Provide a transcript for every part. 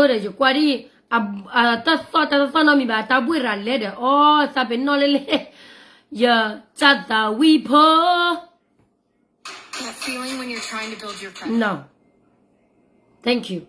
ဒီးယကွၢ်ဒ် အတၢ်သီၣ်တၢ်တသီၣ်နီတမံၤဘၣ် တၢ်ဘှ့ၣ်ရၤလဲဒီး အီသးပ့ၤနီၣ်လဲၣ်လဲၣ်, ယတၢ်သးဝံၣ်ဖိ That feeling when you're trying to build your credit. No. Thank you.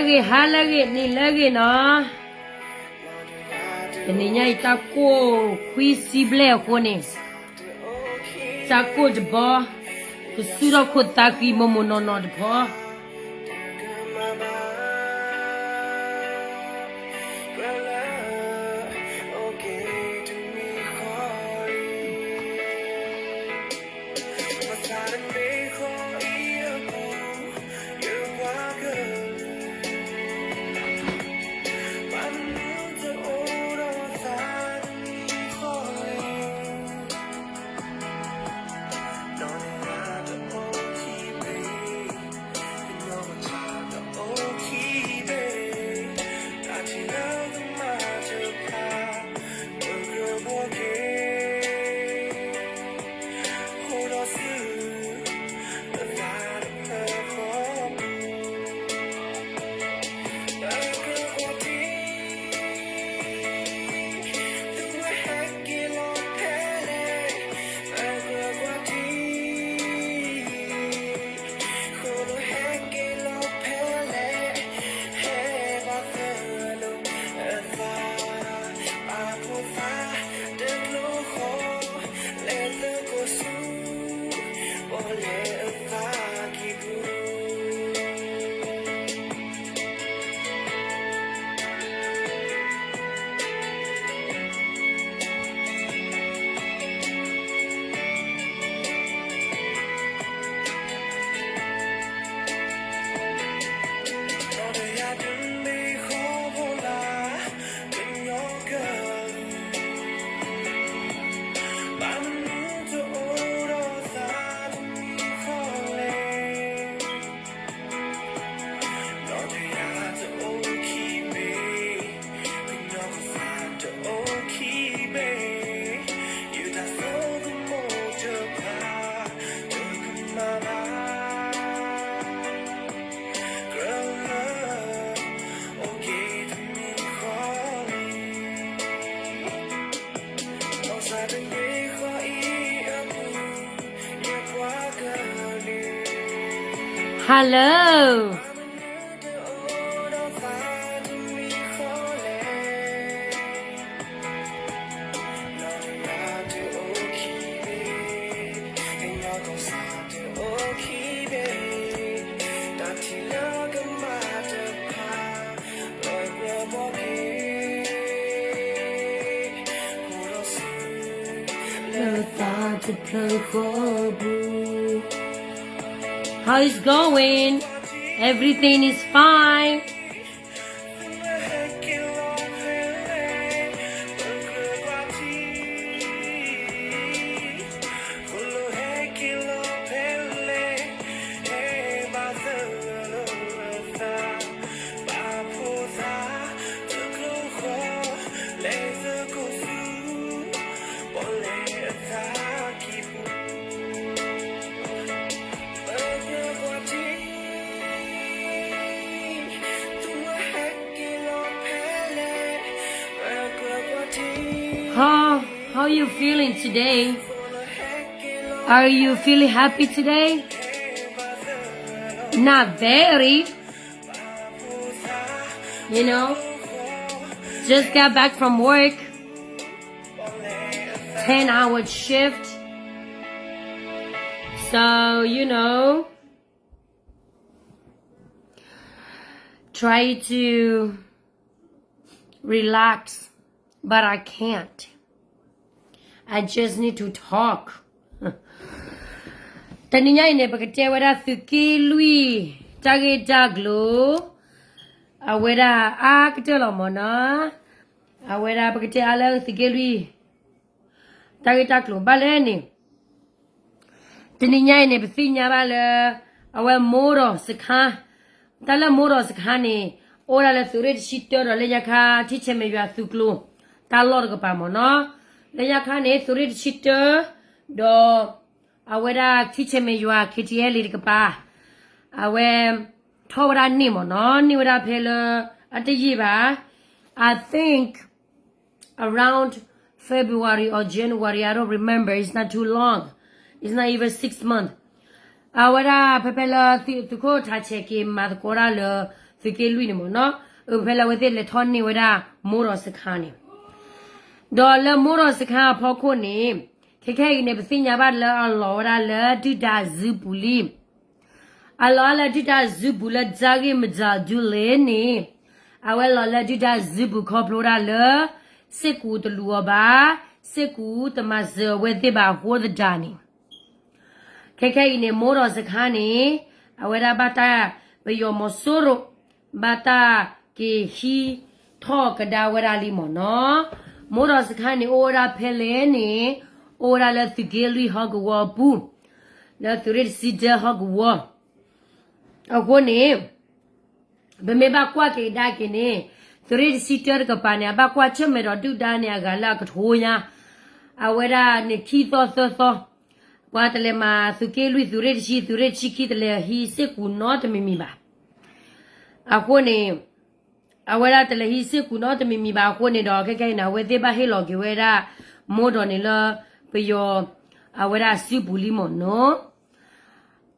ဂီၤလၢအဂ့ၤ, ဟါလၢအဂ့ၤ, နံၤလၢအဂ့ၤနီၤ. တနံၤညါအံၤတၢ်ကိၢ်ခွံဆံဘျဲၣ်အဃိန့ၣ်, တၢ်ကိၢ်တဘီ, ကဆူၣ်ထီၣ်ခိၣ်သးဃံမိၢ်မိၢ်နီၢ်နီၢ်တဘီ. Hello. How is going? Everything is fine. How, how you feeling today? Are you feeling happy today? Not very. You know, just got back from work, ten hour shift. So, you know, try to relax, but I can't. I just need to talk. တနံၤညါအံၤန့ၣ် ပကတဲဝဲဒၣ်သုးက့လွံၢ် တၢ်ဂ့ၢ်တၢ်ကျိၤ အဝဲဒၣ်အါကတၢၢ်လီၤမ့ၢ်နီၤ. အဝဲဒၣ်ပကတဲအါလၢသုးက့လွံၢ် တၢ်ဂ့ၢ်တၢ်ကျိၤဘၣ်လဲၣ်န့ၣ် တနံၤညါအံၤန့ၣ် ပသ့ၣ်ညါဘၣ်လၢ အဝဲမိၢ်ဒီးစခါ, တၢ်လၢမိၢ်ဒီးစခါန့ၣ် အိၣ်ဝဲဒၣ်လၢသုးရ့ၣ်တဆံတၢဒီးလၢညါခါ ထံဆဲးမဲာ်ယွၤသုးကျိၤ တၢ်လီၢ်တကပၤမ့ၢ်နီၤ. လၢညါခါန့ၣ် သုးရ့ၣ်တဆံတၢ ဒီး အဝဲဒၣ်ထံဆဲးမဲာ်ယွၤ K T L A တကပၤ အဝဲ ထီၣ်ဝဲဒၣ်န့ၢ်မ့ၢ်နီၤ, န့ၢ်ဝဲဒၣ်ဖဲလၢ အတယံာ်ဘၣ် I think around February or January, I don't remember, it's not too long, it's not even six months. အဝဲဒၣ်ဖဲဖဲလၢသုးခိၣ်ထးဆဲးက့ၤမၤသကိးတၢ်လၢ သုးက့လွံၢ်န့ၣ်မ့ၢ်နီၤ, အဖဲလၢအဝဲသ့ၣ်လဲၤထီၣ်န့ၢ်ဝဲဒၣ်မိၢ်ဒီးစခါန့ၣ် ဒီးလၢမိၢ်ဒီးစခါအဖီခိၣ်န့ၣ် ခဲခဲအံၤန့ၣ် ပသ့ၣ်ညါဘၣ်လၢအလီၤဝဲဒၣ်လၢဒုၣ်ဒါစုပူၤလံ. အလီၤလၢဒုၣ်ဒါစုပူၤလၢတၢ်ဂ့ၢ်မတၤဒုလဲၣ်န့ၣ်, အဝဲလီၤလၢဒုၣ်ဒါစုပူၤခီဖျိဒၣ်လၢ စ့ၢ်ကီးတလူၤအီၤဘၣ်, စ့ၢ်ကီးတမၤစၢၤအဝဲသ့ၣ်ဘၣ်အဃိသတးန့ၣ် ခဲခဲအံၤန့ၣ် မိၢ်ဒီးစခါန့ၣ် အဝဲဒၣ်ဘၣ်တၢ်ပယီၤမီၤစိရိၤ ဘၣ်တၢ်က့ၤဟံးထီၣ်ကဒါဝဲဒၣ်လံမ့ၢ်နီၤ. မိၢ်ဒီးစခါန့ၣ် အိၣ်ဝဲဒၣ်ဖဲလဲၣ်န့ၣ် အိၣ်ဝဲဒၣ်လၢသုးက့လွံၢ်ဟီၣ်ကဝီၤအပူၤ လၢသုးရ့ၣ်တဆံတၢဟီၣ်ကဝီၤ အဃိန့ၣ် ပမ့ၢ်ဘၣ်ကွၢ်က့ၤကဒါက့ၤန့ၣ် သုးရ့ၣ်တဆံတၢတကပၤန့ၣ် အဘၣ်ကွၢ်ဆၢၣ်မဲာ်ဒီးဒုၣ်ဒါန့ၣ် အဂၤလၢအကထိညါ အဝဲဒၣ်န့ၣ်ခံသီသၢသီ ပှၤတလဲၤမၤသုးက့လွံၢ် သုးရ့ၣ်တဆံ သုးရ့ၣ်တဆံခံတလဲၤဟံးစ့ၢ်ကီးနီတမံၤမံၤဘၣ်. အဃိန့ၣ် အဝဲဒၣ်တလဲၤဟံးစ့ၢ်ကီးနီတမံၤမံၤဘၣ်အဃိန့ၣ်ဒီး ခဲခဲအံၤန့ၣ် အဝဲသ့ၣ်ဘၣ်ဟ့ၣ်လီၤက့ၤဝဲဒၣ် မိၢ်ဒီးန့ၣ်လၢ ပယီၤ အဝဲဒၣ်စုပူၤလံမ့ၢ်နီၤ.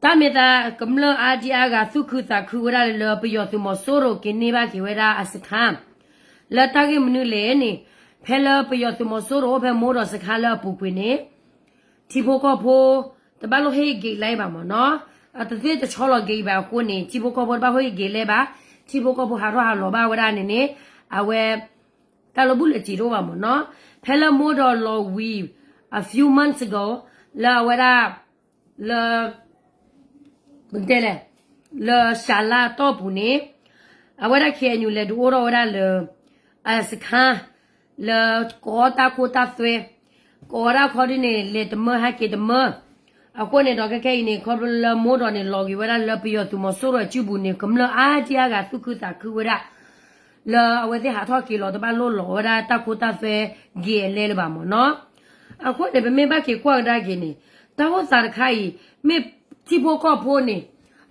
တၢ်မ့ၢ်သးကမျၢၢ်အါဒံအါဂၤသူၣ်ခုသးခုဝဲဒၣ်လၢ ပယီၤသုးမီၤစိရိၤက့ၤန့ၢ်ဘၣ်က့ၤဝဲဒၣ်အစခါ လၢတၢ်ဂ့ၢ်မနုၤလဲၣ်န့ၣ် ဖဲလၢပယီၤသုးမီၤစိရိၤအိၣ်ဖဲမိၢ်ဒီးစခါလၢအပူၤကွံာ်န့ၣ် ထံဖိကီၢ်ဖိ တဘၣ်လိၣ်ဟ့ၣ်ဂ့ၤလၢၤဘၣ်မ့ၢ်နီၤ. အတသ့ၣ်တဆီလီၤဂ့ၤဘၣ်အဃိန့ၣ် ထံဖိကီၢ်ဖိတဘၣ်ဟ့ၣ်ဂ့ၤလၢၤဘၣ်, ထံဖိကီၢ်ဖိဟးထီၣ်ဟးလီၤဘၣ်ဝဲဒၣ်န့ၣ်န့ၣ် အဝဲ တၢ်လီၤဘူၣ်လဲၤစံးတအိၣ်ဘၣ်မ့ၢ်နီၤ. ဖဲလၢမိၢ်ဒီးလီၤဝံၤ a few months ago လၢအဝဲဒၣ် လၢ ပကတဲလဲၣ် လၢစှၤလါတီၢ်ပူၤန့ၣ် အဝဲဒၣ် K N U လဲၤဒုးအိၣ်ထီၣ်ဝဲဒၣ်လၢ အစခါ လၢကိးတၢ်ခိတၢ်သွဲ ကိးဒၣ်ခီဒုန့ၣ် လဲၤတမၢဟဲက့ၤတမၢ အဃိန့ၣ်ဒီးခဲခဲအံၤန့ၣ် ခီဖျိလၢမိၢ်ဒီးန့ၣ် လီၤက့ၤဝဲဒၣ်လၢပယီၤသုးမီၤစိရိၤအစုပူၤန့ၣ် ကမျၢၢ်အါဒံအါဂၤသူၣ်ခုသးခုဝဲဒၣ် လၢအဝဲသ့ၣ်ဟးထီၣ်က့ၤလီၤ တဘၣ်လိၣ်လီၤဝဲဒၣ်တၢ်ခိတၢ်သွဲဂ့ၤအလဲလၢၤဘၣ်မ့ၢ်နီၤ. အဃိန့ၣ် ပမ့ၢ်ဘၣ်က့ၤကွၢ်ကဒါက့ၤန့ၣ် တၢ်အိၣ်သးတခါအံၤ မ့ၢ်ထံဖိကီၢ်ဖိန့ၣ်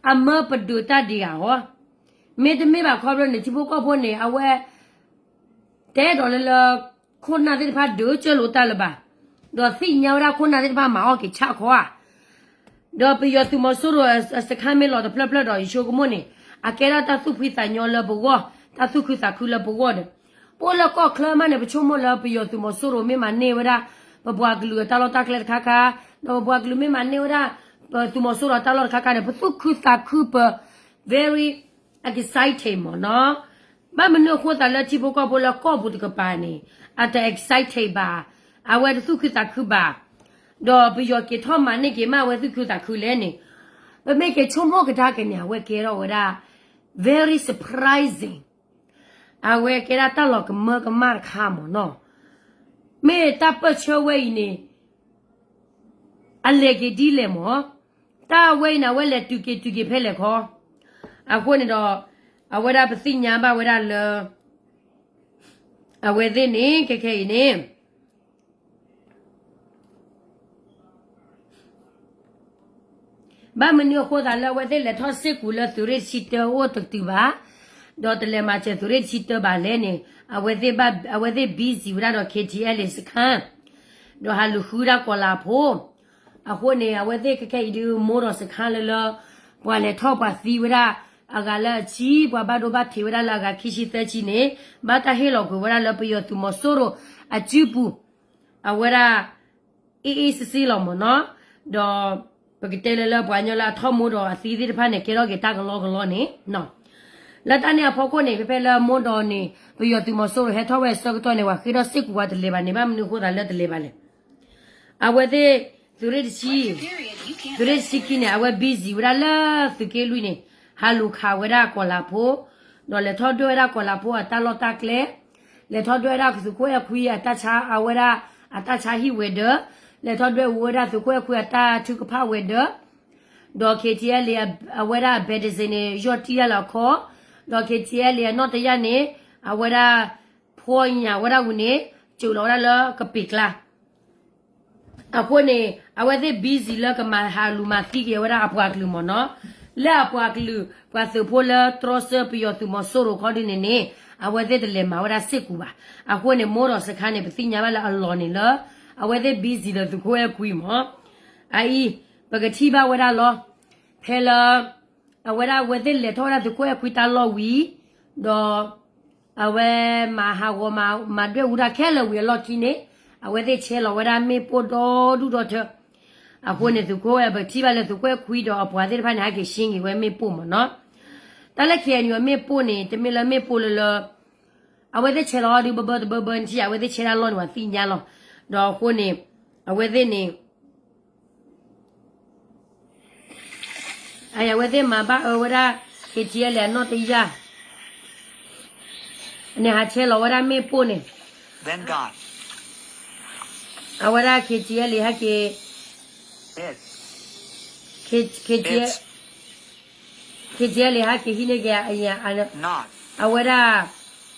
အမၢပဒုးတၢ်ဒံးဂၤဟီ မ့တမ့ၢ်ဘၣ်ခီဖျိန့ၣ် ထံဖိကီၢ်ဖိန့ၣ် အဝဲ တအဲၣ်ဒိးလၢလၢ ခိၣ်နၢ်သ့ၣ်တဖၣ်ဒုးကၢလိာ်တၢ်လၢၤဘၣ်, ဒီးသ့ၣ်ညါဝဲဒၣ်ခိၣ်နၢ်သ့ၣ်တဖၣ်မၤအီၣ်က့ၤဆၣ်ခီဧါ. ဒီးပယီၤသုးမီၤစိရိၤအစခါမ့ၢ်လီၤတဖျၢၣ်ဖျၢၣ်ဒီး ယဆိကမိၣ်န့ၣ် အကဲဒၣ်တၢ်သူၣ်ဖှံသးညီလၢပဂီၢ်, တၢ်သူၣ်ခုသးခုလၢပဂီၢ်ဒီး ပအိၣ်လၢကီၢ်ချၢမးန့ၣ် ပဆိကမိၣ်လၢပယီၤသုးမီၤစိရိၤမ့ၢ်မၤန့ၢ်ဝဲဒၣ် ပပှၤကလုာ်အတၢ်လီၢ်တၢ်ကျဲတခါခါ, ဒီးပပှၤကလုာ်မ့ၢ်မၤန့ၢ်ဝဲဒၣ် ပသုးမီၤစိရိၤအတၢ်လီၢ်တခါခါန့ၣ် ပသူၣ်ခုသးခုပ very excited မ့ၢ်နီၤ. ဘၣ်မနုၤအဃိသတးလၢထံဖိကီၢ်ဖိလၢကီၢ်ပူၤတကပၤန့ၣ် အတ excited ဘၣ်, အဝဲတသူၣ်ခုသးခုဘၣ်, ဒီးပယီၤက့ၤထီၣ်မၤန့ၢ်က့ၤမး အဝဲသူၣ်ခုသးခုလဲၣ်န့ၣ်, ပမ့ၢ်က့ၤဆိကမိၣ်ကဒါက့ၤန့ၣ် အဝဲကဲထီၣ်ဝဲဒၣ် very surprising, အဝဲကဲဒၣ်တၢ်လီၤကမၢကမၣ်တခါမ့ၢ်နီၤ. မ့ၢ်တၢ်ပၢၢ်ဆၢဝဲအံၤန့ၣ် အလဲၤက့ၤဒ်လဲၣ်မ့ၢ်, တၢ်ဝဲအံၤန့ၣ် အဝဲလဲၤတုၤက့ၤတုၤက့ၤဖဲလဲၣ်ခီ, အဃိန့ၣ်ဒီး အဝဲဒၣ်ပသ့ၣ်ညါဘၣ်ဝဲဒၣ်လၢ အဝဲသ့ၣ်န့ၣ် ခဲခဲအံၤန့ၣ် ဘၣ်မနုၤအဃိသတးလၢအဝဲသ့ၣ်လဲၤထီၣ်စ့ၢ်ကီးလၢ သုးရ့ၣ်တဆံတၢအိၣ်တတုၤဘၣ်, ဒီးတလဲၤမၤစၢၤသုးရ့ၣ်တဆံတၢဘၣ်လဲၣ်န့ၣ် အဝဲသ့ၣ် အဝဲသ့ၣ် busy ဝဲဒၣ်ဒီး K T L A စခါ, ဒီးဟးလူၤဃုဒၣ်ကီၤလၤဖိ, အဃိန့ၣ် အဝဲသ့ၣ်ခဲခဲအံၤဒုး မိၢ်ဒီးစခါလၢလၢ ပှၤလဲၤထီၣ်ပှၤသံဝဲဒၣ် အဂၤလၢအဆံ ပှၤဘၣ်ဒိဘၣ်ထံးဝဲဒၣ်လၢအဂၤခံဆံသၢဆံန့ၣ် ဘၣ်တၢ်ဟ့ၣ်လီၤကွံာ်ဝဲဒၣ်လၢပယီၤသုးမီၤစိရိၤအစုပူၤ, အဝဲဒၣ် အ့ၣ်အ့ၣ်စ့စ့လီၤမ့ၢ်နီၤ, ဒီး ပကတဲလၢလၢပှၤကညီလၢအထီၣ်မိၢ်ဒီးအသံသ့ၣ်တဖၣ်န့ၣ် ကဲထီၣ်က့ၤတၢ်ကလီကလီန့ၣ်, လၢတၢ်န့ၣ်အဖီခိၣ်န့ၣ် ဖဲဖဲလၢမိၢ်ဒီးန့ၣ် ပယီၤသုးမီၤစိရိၤဟဲထီၣ်ဝဲအဆၢကတီၢ်န့ၣ် ပှၤဃ့ထီၣ်စ့ၢ်ကီးပှၤတလဲၤဘၣ်န့ၣ် ဘၣ်မနုၤအဃိသတးလၢတလဲၤဘၣ်လဲၣ်. အဝဲသ့ၣ် သုးရ့ၣ်တဆံ သုးရ့ၣ်တဆံခံန့ၣ် အဝဲ busy ဝဲဒၣ်လၢသုးက့လွံၢ်န့ၣ် ဟးလူၤခးဝဲဒၣ်ကီၤလၤဖိ, ဒီးလဲၤထီၣ်ဒွဲၣ်ဝဲဒၣ်ကီၤလၤဖိအတၢ်လီၢ်တၢ်ကျဲ, လဲၤထီၣ်ဒွဲၣ်ဝဲဒၣ်သုးခိၣ်အဲၣ်ခွံအတၢ်ဆါ အဝဲဒၣ်အတၢ်ဆါဟံၣ်ဝဲၤဒၢး, လဲၤထီၣ်ဒွဲၣ်ဝဲဒၣ်သုးခိၣ်အဲၣ်ခွံအတၢ်ထုကဖၣ်ဝဲၤဒၢး, ဒီး KTLA အဝဲဒၣ် အဘဲတစ့န့ၣ် ယီၢ်တံၢ်ဒၣ်လၢအခီ, ဒီး KTLA အနီၣ်တယၢ်န့ၣ် အဝဲဒၣ် ဖီညၣ်ဝဲဒၣ်ဝံၤန့ၣ် စၢၤလီၤဝဲဒၣ်လၢကပ့ၤကျါ အဃိန့ၣ် အဝဲသ့ၣ် busy လၢကမၤဟးလူၤမၤသံက့ၤဝဲဒၣ်အပှၤကလုာ်မ့ၢ်နီၤ, လၢအပှၤကလုာ် ပှၤသုးဖိလၢတြီဆၢပယီၤသုးမီၤစိရိၤခီဒုန့ၣ်န့ၣ် အဝဲသ့ၣ်တလဲၤမၤဝဲဒၣ်စ့ၢ်ကီးဘၣ်. အဃိန့ၣ် မိၢ်ဒီးစခါန့ၣ် ပသ့ၣ်ညါဘၣ်လၢအလီၢ်န့ၣ်လၢ အဝဲသ့ၣ် busy ဒီးသုးခိၣ်အဲၣ်ခွံမ့ၢ် အအံၤ ပကထံၣ်ဘၣ်ဝဲဒၣ်လီၤ. ဖဲလၢ အဝဲဒၣ်အဝဲသ့ၣ်လဲၤထီၣ်ဝဲဒၣ်သုးခိၣ်အဲၣ်ခွံတၢ်လီၢ်ဝံၤ, ဒီး အဝဲမၤဟးဂီၤမၤဒွဲၣ်ဝဲဒၣ်ခဲလၢာ်ဝံၤအလီၢ်ခံန့ၣ်, အဝဲသ့ၣ်ဆဲးလီၤဝဲဒၣ်မ့ၣ်ပိၢ်ဒီဒူၣ်ဒီထၢ. အဃိန့ၣ် သုးခိၣ်အဲၣ် ပထံၣ်ဘၣ်လၢသုးခိၣ်အဲၣ်ခွံဒီးအပှၤသ့ၣ်တဖၣ်န့ၣ် ဟဲက့ၤရှ့က့ၤဝဲမ့ၣ်ပိၢ်မ့ၢ်နီၤ. တၢ်လၢ KNU အမ့ၣ်ပိၢ်န့ၣ် တမ့ၢ်လၢမ့ၣ်ပိၢ်လၢလၢ အဝဲသ့ၣ်ဆဲးလီၤအီၤဒုးဘၣ်ဘၣ်တဘၣ်ဘၣ်န့ၣ် အဝဲသ့ၣ်ဆဲးဒၣ်လီၢ်န့ၣ် ပှၤသ့ၣ်ညါလီၤ. ဒီးအဃိန့ၣ် အဝဲသ့ၣ်န့ၣ် အဝဲသ့ၣ်မၤဘၣ်အၢဝဲဒၣ် KTLA အနီၣ်တယၢ် န့ၣ် ဟးဆဲးလီၤဝဲဒၣ်မ့ၣ်ပိၢ်န့ၣ်, အဝဲဒၣ် KTLA ဟဲက့ၤ KTLA ဟဲက့ၤဟံးန့ၢ်က့ၤ အဝဲဒၣ်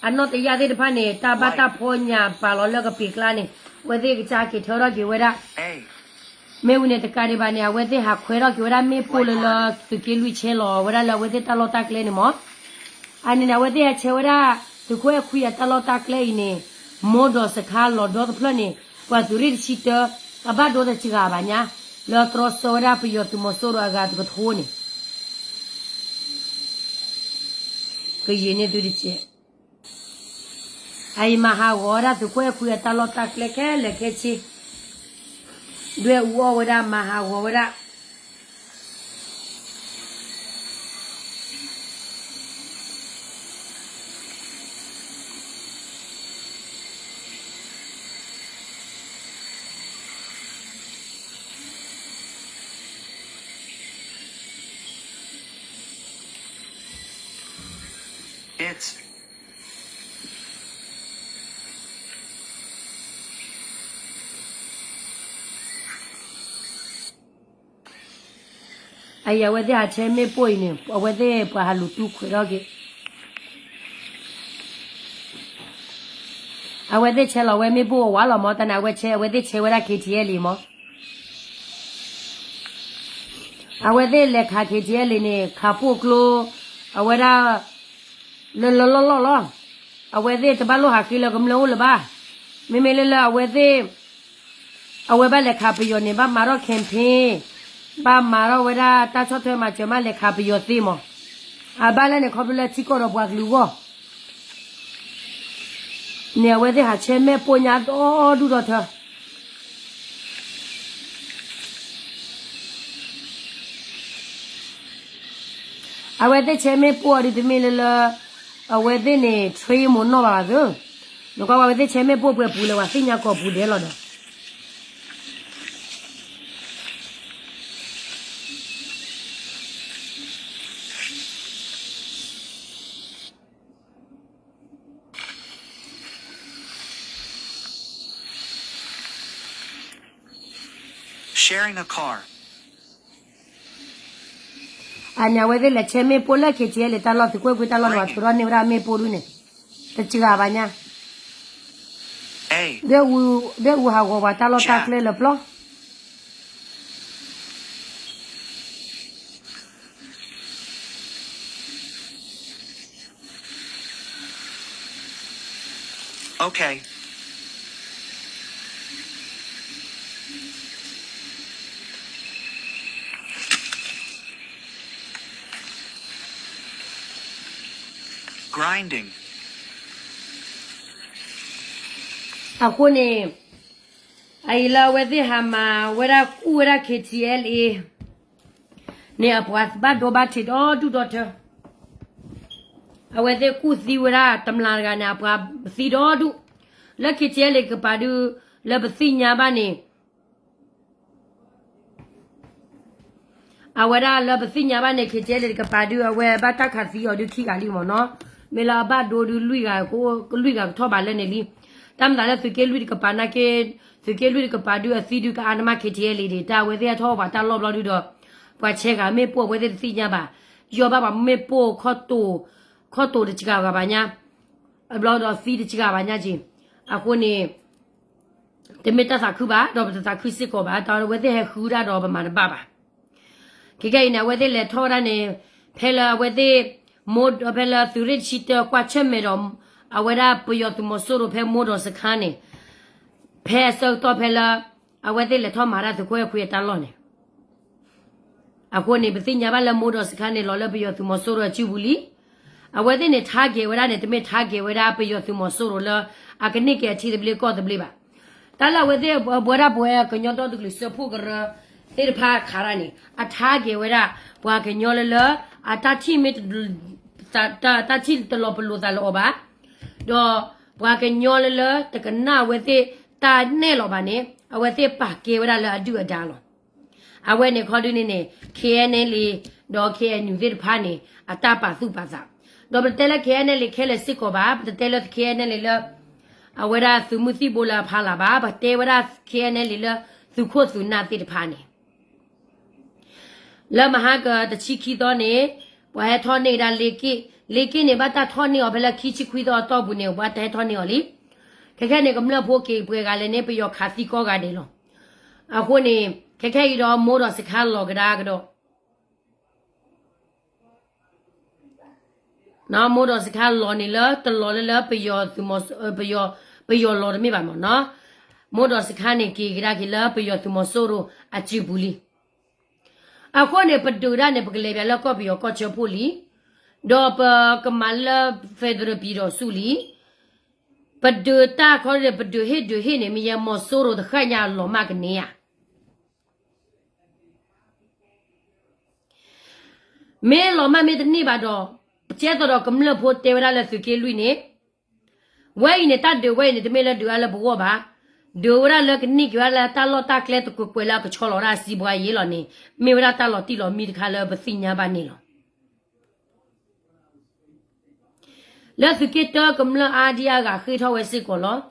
အနီၣ်တယၢ်သ့ၣ်တဖၣ်န့ၣ် တၢ်ဘၣ်တၢ်ဖီညၣ်ပာ်လီၤလၢကပ့ၤကျါန့ၣ် အဝဲသ့ၣ်ကစၢ်က့ၤထၢထီၣ်က့ၤဝဲဒၣ် မ့ၢ်ဝံၤန့ၣ်တကးဒံးဘၣ်န့ၣ် အဝဲသ့ၣ်ဟးခွဲထီၣ်က့ၤဝဲဒၣ်မ့ၣ်ပိၢ်လၢလၢ သုးက့လွံၢ်ဆဲးလီၤဝဲဒၣ်လၢအဝဲသ့ၣ်တၢ်လီၢ်တၢ်ကျဲန့ၣ်မ့ၢ်, အန့ၣ်န့ၣ် အဝဲသ့ၣ်ဟဲဆဲးဝဲဒၣ် သုးခိၣ်အဲၣ်ခွံအတၢ်လီၢ်တၢ်ကျဲအံၤန့ၣ် မိၢ်ဒီးစခါလီၤဒီတဖျၢၣ်န့ၣ် ပှၤသုးရ့ၣ်တဆံတၢ အဘၣ်ဒိတစှၤဘၣ်ညါ လၢတြီဆၢဝဲဒၣ်ပယီၤသုးမီၤစိရိၤအဂၤတကထိန့ၣ် ကယံာ်န့ၢ်သုတကဲး အအံၤမၤဟးဂီၤဝဲဒၣ်သုးခိၣ်အဲၣ်ခွံအတၢ်လီၢ်တၢ်ကျဲခဲလၢာ်ခဲဆ့, ဒွဲၣ်အူအီၣ်ဝဲဒၣ် မၤဟးဂီၤဝဲဒၣ် အအံၤအဝဲသ့ၣ်ဟးဆဲးမ့ၣ်ပိၢ်အံၤန့ၣ် အဝဲသ့ၣ်ပှၤဟးလူၤတူၢ်ခွဲးထီၣ်က့ၤ အဝဲသ့ၣ်ဆဲးလီၤဝဲမ့ၣ်ပိၢ်ဝးလီၤမ့ၢ် တၢ်န့ၣ် အဝဲဆဲး အဝဲသ့ၣ်ဆဲးဝဲဒၣ် KTLA မ့ၢ် အဝဲသ့ၣ်လဲၤခး KTLA န့ၣ် ခးပိာ်ကျိ အဝဲဒၣ် လၢလၢလီၢ်လီၢ်လီၤ. အဝဲသ့ၣ်တဘၣ်လိၣ်ဟးဃ့လၢကမျၢၢ်အိၣ်လၢၤဘၣ်. မ့မ့ၢ်လၢလၢအဝဲသ့ၣ် အဝဲဘၣ်လဲၤခးပယီၤန့ၣ် ဘၣ်မၤထီၣ် campaign ဘၣ်မၤထီၣ်ဝဲဒၣ်တၢ်ဆီၣ်ထွဲမၤစၢၤမးလဲၤခးပယီၤသ့မ့ၢ်. အဘၣ်လဲၣ်န့ၣ် ခီဖျိလၢထံကီၢ်ဒီးပှၤကလုာ်အဂီၢ် န့ၣ် အဝဲသ့ၣ်ဟးဆဲးမ့ၣ်ပိၢ်ညါဒီဒူၣ်ဒီထၢ အဝဲသ့ၣ်ဆဲးမ့ၣ်ပိၢ်အီၤဒုးတမ့ၢ်လၢလၢ အဝဲသ့ၣ်န့ၣ် train မိၢ်နီၢ်ဘၣ်ဘၣ်သၢ နကွၢ်ဝဲ အဝဲသ့ၣ်ဆဲးမ့ၣ်ပိၢ်ပှဲၤပူၤလၢၤ ပှၤသ့ၣ်ညါကိးပူၤဒဲးလီၤဒီး အန့ၣ် အဝဲသ့ၣ်လဲၤဆဲးမ့ၣ်ပိၢ်လၢ KTLA တၢ်လီၢ် သုးခိၣ်အဲၣ်ခွံတၢ်လီၢ်န့ၣ် ပှၤထုးထီၣ်န့ၢ်ဝဲဒၣ်မ့ၣ်ပိၢ်ဒုန့ၣ် တစှၤဘၣ်ညါ ဒွဲၣ်အူဟးဂီၤပှၤတၢ်လီၢ်တၢ်ကျဲလၢပျီ အဃိန့ၣ် အအံၤလၢအဝဲသ့ၣ်ဟးမၤဝဲဒၣ်ကူၣ်ဝဲဒၣ် KTLA န့ၣ် အပှၤဘၣ်ဒိဘၣ်ထံးဒီဒူၣ်ဒီထၢ အဝဲသ့ၣ်ကူၣ်သံဝဲဒၣ်တမျးတဂၤန့ၣ် အပှၤသံဒီဒူၣ် လၢ KTLA ကပၤဒု လၢပသ့ၣ်ညါဘၣ်န့ၣ် အဝဲဒၣ်လၢပသ့ၣ်ညါဘၣ်န့ၣ် KTLA တကပၤဒု အဝဲဘၣ်တၢ်ခးသံအီၤဒုခံဂၤလံမ့ၢ်နီၤ. မ့ၢ်လၢအဘၣ်ဒိဒုလွံၢ်ဂၤ, လွံၢ်ဂၤကထီၣ်ဘးလၢန့ၣ်လံ. တၢ်မၤသးလၢသုးက့လွံၢ်တကပၤနာ်က့, သုးက့လွံၢ်တကပၤဒုအသံဒုကအါနမး ခ့ထံအဲလံ ဒံး တၢ်အဝဲသ့ၣ်အထီၣ်ပှၤတၢ်လီၢ်ဘျီဒုဒီး, ပှၤဆဲးဂၤမ့ၢ်ပိၢ်အဝဲသ့ၣ်တသ့ၣ်ညါဘၣ်. ယီၢ်ဘၣ်ပှၤမ့ၢ်ပိၢ်ခီတိာ်, ခီတိာ်တစှၤဂၤဘၣ်ညါ, အဘျီဒီးသံတစှၤဘၣ်ညါက့ၤ. အဃိန့ၣ် တမ့ၢ်တၢ်သးခုဘၣ်, ဒီးပတသးခုစ့ၢ်ကီးဘၣ်. တၢ်အဝဲသ့ၣ်ဟဲဃုဒၣ်ဒီးပမၤတဘၣ်ဘၣ်. ခဲကနံၣ်အံၤန့ၣ် အဝဲသ့ၣ်လဲၤထီၣ်ဝဲဒၣ်န့ၣ်, ဖဲလၢအဝဲသ့ၣ်, မိၢ်ဖဲလၢသုးရ့ၣ်တဆံတၢကွၢ်ဆၢၣ်မဲာ်ဒီး, အဝဲဒၣ်ပယီၤသုးမီၤစိရိၤဖဲမိၢ်ဒီးစခါန့ၣ်, ဖဲအဆၢကတီၢ်ဖဲလၢ, အဝဲသ့ၣ်လဲၤထီၣ်မၤတၢ်သုးခိၣ်အဲၣ်ခွံအတၢ်လီၢ်န့ၣ် အဃိန့ၣ် ပသ့ၣ်ညါဘၣ်လၢမိၢ်ဒီးစခါန့ၣ် လီၤလၢပယီၤသုးမီၤစိရိၤအစုပူၤလံ. အဝဲသ့ၣ်န့ၣ် target ဝဲဒၣ်န့ၣ် တမ့ၢ် target ဝဲဒၣ်ပယီၤသုးမီၤစိရိၤလၢအကန့ၢ်က့ၤအထံသဘျ့ကီၢ်သဘျ့ဘၣ်. တၢ်လၢအဝဲသ့ၣ်ပဝဲဒၣ်ပဝဲကညီဒီတကလုာ်စၢဖှိၣ်ကရၢသ့ၣ်တဖၣ်ခးတၢ်န့ၣ် အ target ဝဲဒၣ် ပှၤကညီလၢလၢ အတၢ်ထံၣ်မ့ၢ် တၢ်ထံၣ်တလီၤပလိာ်သးလၢအီၤဘၣ်, ဒီးပှၤကညီလၢလၢတကနၣ်အဝဲသ့ၣ်တၢ်နဲၣ်လီၤဘၣ်န့ၣ် အဝဲသ့ၣ်ပာ်ကဲဝဲဒၣ်လၢအဒုၣ်အဒါလီၤ. အဝဲန့ၣ်ခီဒုန့ၣ်န့ၣ် KNLA ဒီး KNU သ့ၣ်တဖၣ်န့ၣ် အတၢ်ပာ်သူၣ်ပာ်သး, ဒီးပတတဲလၢ KNLA ခဲလၢာ်စ့ၢ်ကီးဘၣ်, ပတတဲလၢ KNLA လၢ အဝဲဒၣ်သုးမုၢ်သံၣ်ဘိလၢအဖီလာ်ဘၣ်, ပတဲဝဲဒၣ် KNLA လၢသုးခိၣ်သုးနၢ်သ့ၣ်တဖၣ်န့ၣ် လၢမဟါကတဆံခံသီန့ၣ် ပှၤဟဲထီၣ်န့ၢ်ကဒါလ့က့ၣ်, လ့က့ၣ်န့ၣ် ဘၣ်တၢ်ထီၣ်န့ၢ်အီၤဖဲလၢခံဆံခွံသီအတီၢ်ပူၤန့ၣ် ဘၣ်တၢ်ဟဲထီၣ်န့ၢ်အီၤလံ. ခဲခဲန့ၣ် ကမျၢၢ်ဖိက့ၤပှဲၤဂၤလဲၣ်န့ၣ် ပယီၤခးသံကိးဂၤဒဲးလီၤ. အဃိန့ၣ် ခဲခဲအံၤဒီးမိၢ်ဒီးစခါလီၤကဒါကဒီး မိၢ်ဒီးစခါလီၤန့ၣ်လၢတလီၤလၢလၢ ပယီၤသုးမီၤ, ပယီၤလီၤတမ့ၢ်ဘၣ်မ့ၢ်နီၤ, မိၢ်ဒီးစခါန့ၣ်က့ၤကဒါက့ၤလၢပယီၤသုးမီၤစိရိၤအစုပူၤလံ. အဃိန့ၣ် ပဒုးဒၣ်န့ၣ် ပကလဲၤပၠးလၢကီၢ်ပယီၤကီၢ်ဆၢဖှိၣ်လံ, ဒီးပကမၤလၢ federal ပံၤဒီးဆူၣ်လံ. ပဒုးတၢ်ခီန့ၣ် ပဒုးဟ့ၣ်ဒုးဟ့ၣ်န့ၣ် မ့ၢ်ယဲမီၤစိရိၤတဃၣ်ညါလီၤမၢ်ကန့ၢ်ဧါ မ့ၢ်လီၤမၢ်မ့ၢ်တန့ၢ်ဘၣ်ဒီး, ကဲသိးဒီးကမျၢၢ်ဖိတဲဝဲဒၣ်လၢသုးက့လွံၢ်န့ၣ်, ဝဲအံၤန့ၣ် တၢ်ဒုးဝဲအံၤန့ၣ် တမ့ၢ်လၢဒုးအါလၢပဂီၢ်ဘၣ်, ဒုးဝဲဒၣ်လၢကန့ၢ်က့ၤဝဲဒၣ်လၢတၢ်လီၢ်တၢ်ကျဲတကွဲးကွဲးလၢအကဆီလီၤဝဲဒၣ်စံးဘှါယ့လီၤန့ၣ်, မ့ၢ်ဝဲဒၣ်တၢ်လီၤတံၢ်လီၤမံတခါလၢပသ့ၣ်ညါဘၣ်န့ၣ်လီၤ. လၢသုးက့တၢကမျၢၢ်အါဒံအါဂၤဃ့ထီၣ်ဝဲစ့ၢ်ကီးလီၤ.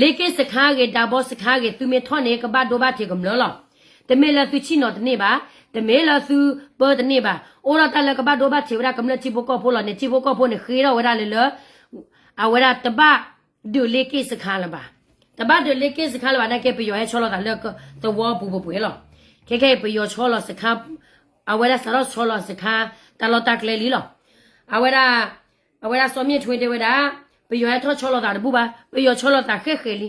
လ့က့ၣ်စခါဂ့ၤ ဒးဘီစခါဂ့ၤ သုမ့ၢ်ထီၣ်န့ၣ် ကဘၣ်ဒိဘၣ်ထံးကမျၢၢ်လီၤ. တမ့ၢ်လၢသုဆ့ၣ်နီၤတန့ၢ်ဘၣ်, တမ့ၢ်လၢသုပၢတန့ၢ်ဘၣ်, အိၣ်ဒၣ်တၢ်လၢကဘၣ်ဒိဘၣ်ထံးဝဲဒၣ်ကမျၢၢ်ထံဖိကီၢ်ဖိလီၤန့ၣ် ထံဖိကီၢ်ဖိန့ၣ်ဃ့ထီၣ်ဝဲဒၣ်လၢလၢ အဝဲဒၣ်တဘၣ်ဒုးလ့က့ၣ်စခါလၢၤဘၣ်, တဘၣ်ဒုးလ့က့ၣ်စခါလၢၤဘၣ်နာ်က့ ပယီၤဟဲဆီလီၤသးလၢသဝီပူၤပှဲၤပှဲၤလီၤ. ခဲခဲအံၤပယီၤဆီလီၤစခါ, အဝဲဒၣ်စးထီၣ်ဆီလီၤစခါ တၢ်လီၢ်တၢ်ကျဲလံလီၤ. အဝဲဒၣ်, အဝဲဒၣ်စီၤမ့ၣ်ထွ့တဲဝဲဒၣ်, ပယီၤဟဲထီၣ်ဆီလီၤသးတဘူၣ်ဘၣ်, ပယီၤဆီလီၤသးဃဲၣ်ဃဲၣ်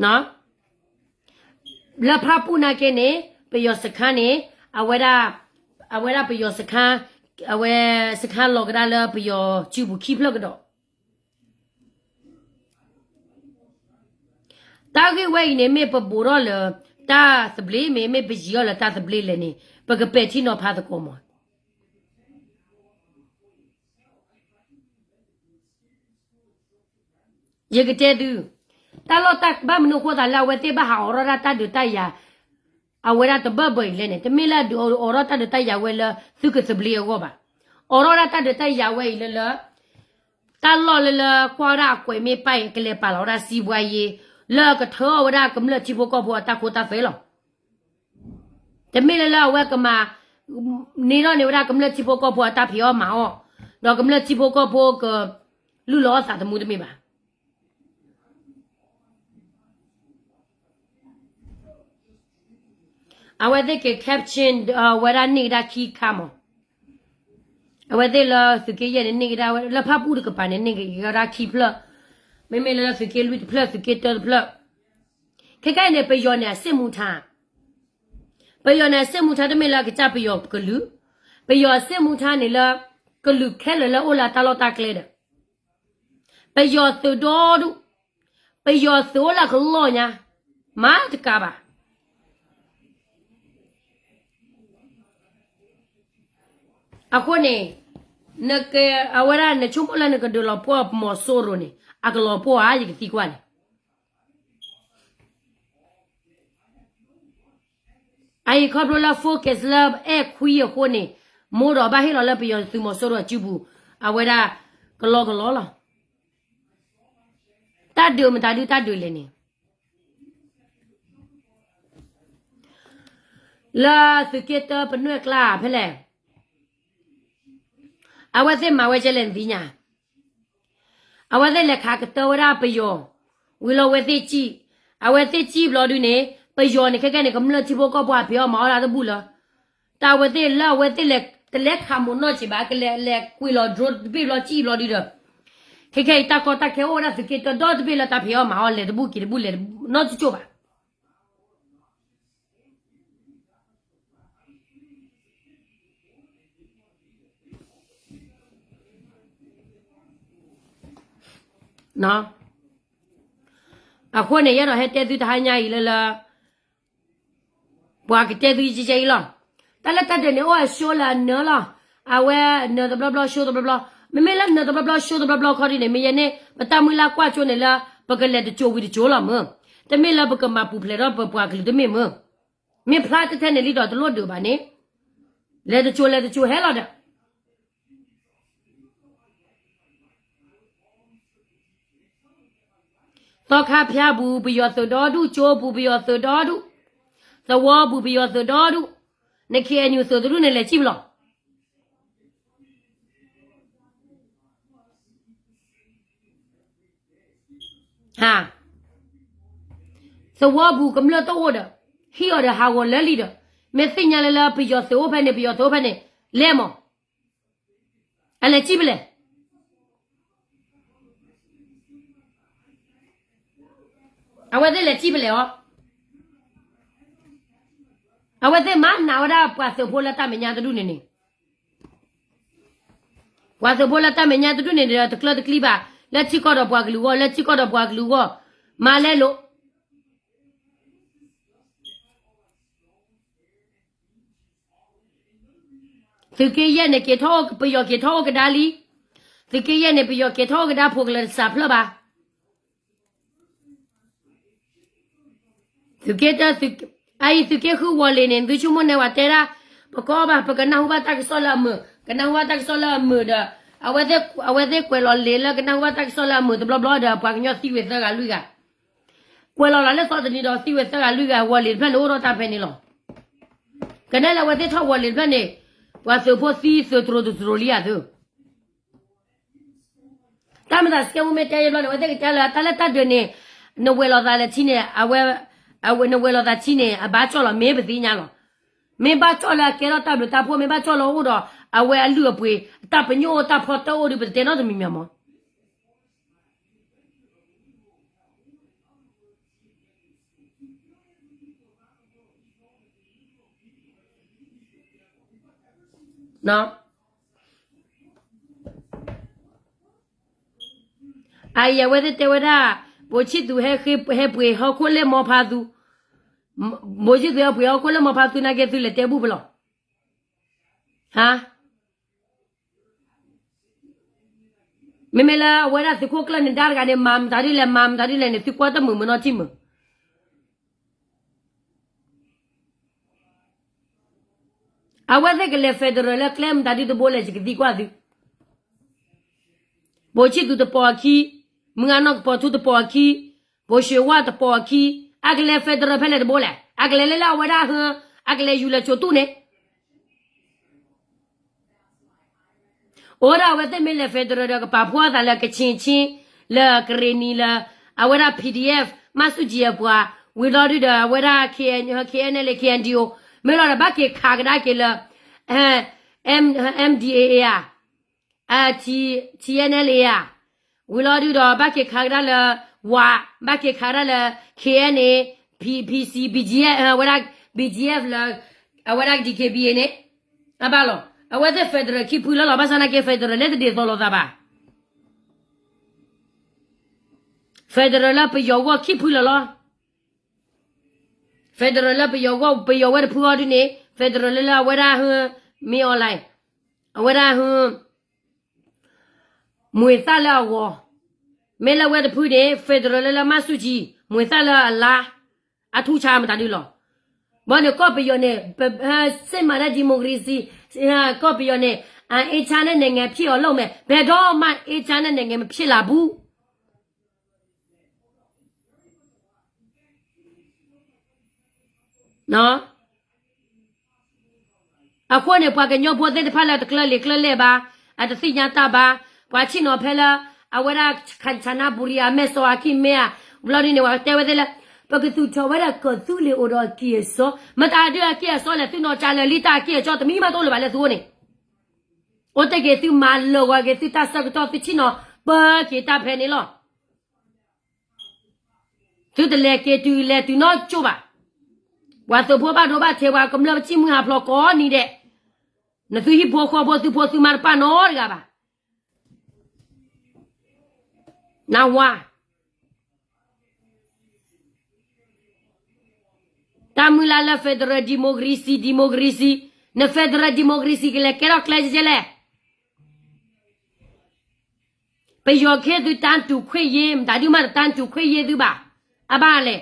လံ လၢဖၣ်ပူၣ်နာ်က့န့ၣ် ပယီၤစခါန့ၣ်, အဝဲဒၣ်, အဝဲဒၣ်ပယီၤစခါ, အဝဲစခါလီၤကဒါလၢပယီၤစုပူၤခံဖျၢၣ်ကဒီး. တၢ်ဂ့ၢ်ဝဲအံၤန့ၣ် မ့ၢ်ပဘူးထီၣ်လၢတၢ်သဘျ့မ့ၢ်, မ့ၢ်ပယံၤထီၣ်လၢတၢ်သဘျ့လဲၣ်န့ၣ် ပကပဲာ်ထံနီၤဖးသကိးမး. ယကတဲသု, တၢ်လီၢ်တၢ်ဘၣ်မနုၤအဃိသးလၢအဝဲသ့ၣ်ဘၣ်ဟး အိးထီၣ်ဒၣ်တၢ်ဒုးတၢ်ယၤ အဝဲဒၣ်တဘၢၣ်ဘၢၣ်အံၤလဲၣ်န့ၣ်, တမ့ၢ်လၢဒုးအိးထီၣ်တၢ်ဒုးတၢ်ယၤဝဲလၢသုကသဘျ့အဂီၢ်ဘၣ်. အိးထီၣ်ဒၣ်တၢ်ဒုးတၢ်ယၤဝဲအံၤလၢလၢ တၢ်လီၢ်လၢလၢကွၢ်ဝဲဒၣ်အကွဲးမ့ၢ်ပၢ်အံၤ ကလဲၤပာ်လီၤဝဲဒၣ်စံးဘှါယ့ လၢကထၢအီၣ်ဝဲဒၣ်ကမျၢၢ်ထံဖိကီၢ်ဖိအတၢ်ခိတၢ်သွဲလီၤ. တမ့ၢ်လၢလၢအဝဲကမၤ န့ၢ်ထီၣ်န့ၢ်ဝဲဒၣ်ကမျၢၢ်ထံဖိကီၢ်ဖိအတၢ်ဖံးအီၣ်မၤအီၣ်, ဒီးကမျၢၢ်ထံဖိကီၢ်ဖိကလုၢ်လီၤအီၣ်သးသမူတမ့ၢ်ဘၣ်. အဝဲသ့ၣ်က့ၤ capture ဝဲဒၣ်န့ၢ်ကဒါခံခါမး. အဝဲသ့ၣ်လၢသုးက့ယဲၢ်န့ၣ် န့ၢ်ကဒါဝဲ လၢဖၣ်ပူၣ်တကပၤန့ၣ် န့ၢ်ကဒါခံဖျၢၣ်, မ့မ့ၢ်လၢသုးက့လွံၢ်တဖျၢၣ် သုးက့တၢတဖျၢၣ်. ခဲခဲအံၤန့ၣ် ပယီၤန့ၣ်အစစ်မှုထမ်း, ပယီၤန့ၣ်အစစ်မှုထမ်း တမ့ၢ်လၢအကစၢ်ပယီၤကလုာ်, ပယီၤအစစ်မှုထမ်းန့ၣ်လၢ ကလုာ်ခဲလၢာ်လၢအိၣ်လၢအတၢ်လီၢ်တၢ်ကျဲဒီး ပယီၤသုးဒီဒူၣ်, ပယီၤသုးအိၣ်လၢကလီၢ်ညါ, မၤတကးဘၣ်. အဃိန့ၣ် အဝဲဒၣ်နဆိကမိၣ်လၢနကဒုးလီၤပှီၢ် မီၤစိရိၤန့ၣ် အကလီၤပှီၢ်ဧါ ယကသံကွၢ်န့ၣ်. အအံၤခီဖျိလၢ focus လၢအဲၣ်ခွံအဃိန့ၣ် မိၢ်ဒီးဘၣ်ဟ့ၣ်လီၤလၢပယီၤသုးမီၤစိရိၤအစုပူၤ, အဝဲဒၣ်ကလီကလီလီၤ. တၢ်ဒုးမတၤဒုတၢ်ဒုးလဲၣ်န့ၣ် လၢသုးက့တၢပနွဲၣ်ကျါဖဲလဲၣ်, အဝဲသ့ၣ်မၤဝဲကဲလဲၣ်နသ့ၣ်ညါ, အဝဲသ့ၣ်လဲၤခးကတၢၢ်ဝဲဒၣ်ပယီၤ, ဝံၤလီၤဝဲသ့ၣ်စံၣ်, အဝဲသ့ၣ်စံၣ်ဘျီဒုန့ၣ် ပယီၤန့ၣ်ခဲကဲန့ၣ် ကမျၢၢ်ထံဖိကီၢ်ဖိအဖံးအီၣ်မၤအီၣ်ဒၣ်တဘူၣ်လၢ တၢ်အဝဲသ့ၣ်လၢအဝဲသ့ၣ်လဲၤ တလဲၤခးမိၢ်နီၢ်စံးဘၣ် ကလဲၤလဲၤကွံာ်လီၤ drone တဘ့ၣ်ဘျီစံၣ်ဘျီဒုဒီး, ခဲခဲအံၤတၢ်ကီတၢ်ခဲအိၣ်ဝဲဒၣ်သုးက့တၢဒီတဘ့ၣ်လၢတၢ်ဖံးအီၣ်မၤအီၣ်လဲၤတဘူၣ်က့ၤတဘူၣ်လဲၤနီတကၠိၢ်ဘၣ်. အဃိန့ၣ် ယအဲၣ်ဒိးဟဲတဲသုတဟါညါအံၤလၢလၢ ပှၤကတဲသုကဲကဲအံၤလီၤ. တၢ်လၢတၢ်ဒုးန့ၣ် အိၣ်အဆိလၢအနၢၤလီၤ. အဝဲနၢၤတဘျီဘျီ ဆိတဘျီဘျီ, မ့မ့ၢ်လၢနၢၤတဘျီဘျီ ဆိတဘျီဘျီခီဒ်န့ၣ် မ့ၢ်ယဲန့ၣ် ပတၢ်မုၢ်လၢ်ကွၢ်ကၠိန့ၣ်လၢ ပကလဲၤတကၠိဝံၤတကၠိလီၤမၢ်. တမ့ၢ်လၢပကမၤပူၤဖျဲးထီၣ်ပပှၤကလုာ်တမ့ၢ်မၢ်. မ့ၢ်ဖျါတထဲန့ၣ်လံဒီးတလိၣ်ဒုးဘၣ်န့ၣ် လဲၤတကၠိလဲၤတကၠိဟဲလီၤဒီး သီခါဖၠါပူၤ ပယီၤသုးဒီဒူၣ်, ကၠိပူၤ ပယီၤသုးဒီဒူၣ်, သဝီပူၤ ပယီၤသုးဒီဒူၣ်, န K N U သုးတဒူၣ်န့ၣ် လဲၤစံၣ်ပလီၢ်. သဝီပူၤ ကမျၢၢ်တအိၣ်ဒီး ဟံၣ်အီၤဒီးဟးဂီၤလၢလံဒီး မ့ၢ်သ့ၣ်ညါလၢလၢပယီၤသုးအိၣ်ဖဲန့ၣ် ပယီၤသုးအိၣ်ဖဲန့ၣ် လဲၤမး. အလဲၤစံၣ်ပလဲၣ်. အဝဲသ့ၣ်လဲၤစံၣ်ပလဲၣ်အီၤ. အဝဲသ့ၣ်မၤနးဝဲဒၣ်ပှၤသုးဖိလၢတၢ်မဲာ်ညါတဒူၣ်န့ၣ်န့ၣ် ပှၤသုးဖိလၢတၢ်မဲာ်ညါတဒူၣ်န့ၣ်ဒီး တကျၢတကျံဘၣ်, လၢထံကီၢ်ဒီးပှၤကလုာ်အဂီၢ်, လၢထံကီၢ်ဒီးပှၤကလုာ်အဂီၢ်, မၤလဲလိာ်. သုးက့ယဲၢ်န့ၣ် က့ၤထီၣ်အိၣ် ပယီၤက့ၤထီၣ်အိၣ်ကဒါလံ. သုးက့ယဲၢ်န့ၣ် ပယီၤက့ၤထီၣ်အိၣ်ကဒါဖိကလၢာ်တစးဖျၢၣ်ဘၣ်. သုးက့တၢ အအံၤသုးက့ဃုဝီၤလ့ၤန့ၣ် သုဆိကမိၣ်နဲဝဲတဲဒၣ် ပကအီၣ်ဘၣ် ပကနၢ်ဟူဘၣ်တၢ်ကစီၣ်လၢအမုာ်, ကနၢ်ဟူဘၣ်တၢ်ကစီၣ်လၢအမုာ်ဒီး အဝဲသ့ၣ်ကွဲးလီၤလ့ၤလၢကနၢ်ဟူဘၣ်တၢ်ကစီၣ်လၢအမုာ်တဘျီဘျီဒီး ပှၤကညီသံဝဲသၢဂၤလွံၢ်ဂၤ, ကွဲးလီၤလၢသီတနံၤဒီးသံဝဲသၢဂၤလွံၢ်ဂၤ ဝီၤလ့ၤတဖျၢၣ်န့ၣ်အိၣ်ထီၣ်တၢ်ဖဲန့ၣ်လီၤ. ကနဲလၢအဝဲသ့ၣ်ထီၣ်ဝီၤလ့ၤတဖျၢၣ်န့ၣ် ပှၤသုးဖိသံသုးတရိၤတတရိၤလံဧါသု တၢ်မၤသးစကဲမ့ၢ်တဲယဘျီန့ၣ် အဝဲသ့ၣ်ကတဲလၢ တၢ်လၢတၢ်ဒုးန့ၣ် နဝဲၤလီၤသးလၢထံန့ၣ် အဝဲ အဝဲနဝဲၤလီၤသးထံန့ၣ် အဘၣ်ကၠီၣ်လီၤ မ့ၢ်ပသ့ၣ်ညါလီၤ. မ့ၢ်ဘၣ်ကၠီၣ်လၢအကဲထီၣ်တၢ်ဘျုးတၢ်ဖှိၣ် မ့ၢ်ဘၣ်ကၠီၣ်လၢအအိၣ်ဒီး အဝဲအလုၢ်အပှ့ၤ တၢ်ပညိၣ်အိၣ်တၢ်ဖီတၢၣ်အိၣ်ဒီး ပတတဲနီတမံၤမံၤမး အအံၤအဝဲသ့ၣ်တဲဝဲဒၣ် ဘိးဆံၣ်သူးဟဲပှ့ၤဟီၣ်ခိၣ်လၢမီဖါသူ, ဘိးဆံၣ်သူးဟဲပှ့ၤဟီၣ်ခိၣ်လၢမီဖါသူ နာ်က့သုလဲၤတဲဘူၣ်ဖဲလဲၣ်. ဟါ မ့မ့ၢ်လၢအဝဲဒၣ်သုးခိၣ်ကျၢၢ်န့ၣ် ဒါတဂၤန့ၣ် မၤမတၤဒ်လဲၣ် မၤမတၤဒ်လဲၣ်န့ၣ် သုကွၢ်တမုာ်မုာ်နီတထံၣ်မုာ် အဝဲသ့ၣ်ကလဲၤ federal လၢကျဲမတၤဒ်တဘိလဲၣ် ယကသံကွၢ်သု, ဘိးဆံၣ်သူးတပိာ်အခံ, မုၢ်ဂၢ်နီၢ်ကပီၤထူတပိာ်အခံ, ဘိးၡ့ဝၣ်တပိာ်အခံ, အကလဲၤ federal ဖဲလဲၣ်တဘိလဲၣ်, အကလဲၤလၢလၢအဝဲဒၣ်ဟၢ, အကလဲၤယူၤလၢကၠိၤတူၢ်န့ၣ် အိၣ်ဒၣ်အဝဲသ့ၣ်မ့ၢ်လဲၤ federal ဒီး ကပာ်ဖှိၣ်အသးလၢကခ့ၣ်ဆ့ၣ်, လၢကရ့ၣ်နံၤလၢ အဝဲဒၣ် PDF မၤဆူၣ်ကၠံအပှၤ, ဝံၤလီၤဒုဒီးအဝဲဒၣ် KNLA KNDO, မ့ၢ်လီၤဒီးဘၣ်က့ၤခးကဒါက့ၤလၢ MDAA ဧါ, TNLA ဧါ, ဝံၤလီၤဒုဒီးဘၣ်က့ၤခးကဒါလၢ ဝါ, ဘၣ်က့ၤခးကဒါလၢ KNA, PC, BGF ဝဲဒၣ် BGF လၢ အဝဲဒၣ် DKBA န့ၣ် အဘၣ်လီၤ. အဝဲသ့ၣ် federal ခံဖုလၢလီၤ, ဘၣ်ဆၣ်နာ်က့ federal လၢတဒ်သိးလိာ်သးဘၣ်. federal လၢပယီၤဂီၢ်ခံဖုလၢလီၤ. federal လၢပယီၤဂီၢ် ပယီၤဝဲတဖုအီၤဒုန့ၣ် federal လၢလၢအဝဲဒၣ်ဟၢ မ့ၢ် online, အဝဲဒၣ်ဟၢ မုၢ်သၣ်လၢအဂီၤ, မ့ၢ်လၢဝဲတဖုန့ၣ် federal လၢလၢမၤဆူၣ်ကၠံ, မုၢ်သၣ်လၢအလါ, အထူၣ်ဆါမတၤဒုလီၤ. ဘၣ်န့ၣ်ကီၢ်ပယီၤန့ၣ် စစ်မှန်တဲ့ ဒီမိုကရေစီ, ကီၢ်ပယီၤန့ၣ် အအေးချမ်းတဲ့နိုင်ငံဖြစ်အောင်လုပ်မယ်, ဘယ်တော့မှ အေးချမ်းတဲ့နိုင်ငံမဖြစ်လာဘူး. အဃိန့ၣ် ပှၤကညီဖိသ့ၣ်တဖၣ်လၢတကျၢၢ်လံၤကျၢၢ်လဲၣ်ဘၣ်, အတသ့ၣ်ညါတၢ်ဘၣ်, ပှၤဆ့ၣ်နီၤဖဲလၢ အဝဲဒၣ် ခၣ်ဆၣ်နါဘူရံ အမဲာ်စီၤအခံမဲာ်ဧါ, ဘျီဒ်န့ၣ် ပှၤကတဲဝဲသ့ၣ်လၢ ပကသူၣ်ထီၣ်ဝဲဒၣ်ကီၢ်သူလ့ၤအိၣ်ဒီး အကံၢ်အစီ, မတၤဒုးအကံၢ်အစီလဲၣ်, သုနီၢ်ကၠးလၢာ်လံ တၢ်အကံၢ်အစီတမံၤမးတအိၣ်လၢၤဘၣ်လၢသုအိၣ်န့ၣ်, အိၣ်တ့ၢ်က့ၤသုမၤလၢာ်ဂီၤက့ၤသုတၢ်ဆၢကတီၢ် သုဆ့ၣ်နီၤပၢက့ၤတၢ်ဖဲန့ၣ်လီၤ. သုတလဲၤက့ၤတုၤလဲၤတုၤနီတကၠိၢ်ဘၣ်. ပှၤသုးဖိဘၣ်ဒိဘၣ်ထံး ပှၤကမျၢၢ်ပစံၣ်မုၢ်ဟးဖျိးကိးနံၤဒဲး, နသုဟံၣ်ဖိဃီဖိသုဖိသုမါတပၣ်နီတဂၤဘၣ်. နဝါ တၢ်မုၢ်လၢ်လၢ federal democracy democracy, န federal democracy ကလဲၤကဲထီၣ်ကျဲကဲလဲၣ်. ပယီၤခ့သုတၢ်တူၢ်ခွင့်ရေး မတၤဒုးမးတၢ်တူၢ်ခွင့်ရေးသုဘၣ်. အဘၣ်လဲၣ်,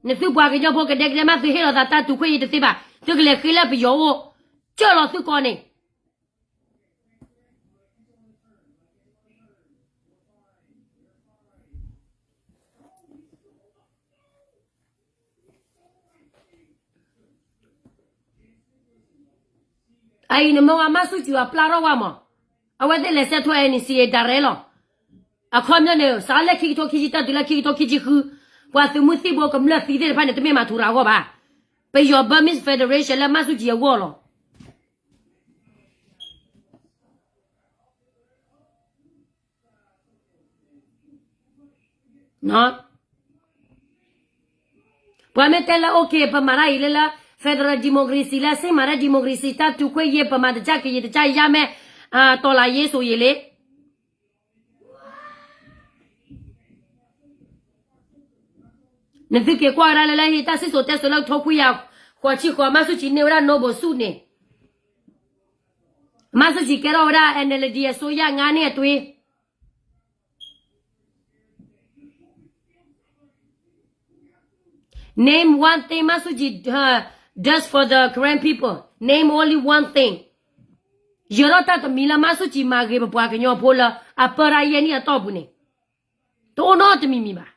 နသုပှၤကညီဖိကဒဲကဒဲမး သုဟ့ၣ်လီၤသးတၢ်တူၢ်ခွင့်ရေးတသ့ဘၣ်, သုကလဲၤဃ့လၢပယီၤအိၣ်, ကၢၢ်လီၤသုကိးန့ၣ် အအံၤန့ၣ် မ့ၢ်ဝဲမါဆူၣ်စံၣ်အပျၢ်ထီၣ်ဝဲမး, အဝဲသ့ၣ်လဲၤဆဲးထီၣ် NCA ဒၣ်ရဲၣ်လီၤ. အခီပညီန့ၣ် စးလၢခံကထိခံဆံတၢ်တုၤလၢခံကထိခံဆံဃု, ပှၤသုးမုၢ်သံၣ်ဘိကမျၢၢ်သံသ့ၣ်တဖၣ်န့ၣ် တမ့ၢ်မၤထူရၤအဂီၢ်ဘၣ်. ပယီၤ Burmese Federation လၢမါဆူၣ်စံၣ်အဂီၢ်လီၤ. ပှၤမ့ၢ်တဲလၢ OK ပမၤတၢ်အံၤလၢလၢ federal democracy လၢ စစ်မှန်တဲ့ democracy တၢ်တူၢ်ခွင့်ရေး ပမၤတက့ၢ်ကယံာ်တက့ၢ်ယါမဲာ် တော်လှန်ရေးဆိုရင် နသုက့ၤကွၢ်ဝဲဒၣ်လၢလၢဟံးတၢ်စံၣ်စိၤတဲစိၤလၢကထိခွံကယၤဃိးဆံဃိး မါဆူၣ်စံၣ်န့ၢ်ဝဲဒၣ် Nobel ဆုန့ၣ်, မါဆူၣ်စံၣ်ကဲထီၣ်ဝဲဒၣ် NLD အစိုးရ ငါးနှစ်အတွင်း Name one thing မါဆူၣ်စံၣ် does for the Karen people. Name only one thing. ယၢၤထီၣ်တၢ်တမံၤလၢမါဆူၣ်စံၣ်မၤဂ့ၤပပှၤကညီဖိလၢအပၢတၢ်ယဲၢ်နံၣ်အတီၢ်ပူၤန့ၣ်, တအိၣ်နီတမံၤမံၤဘၣ်.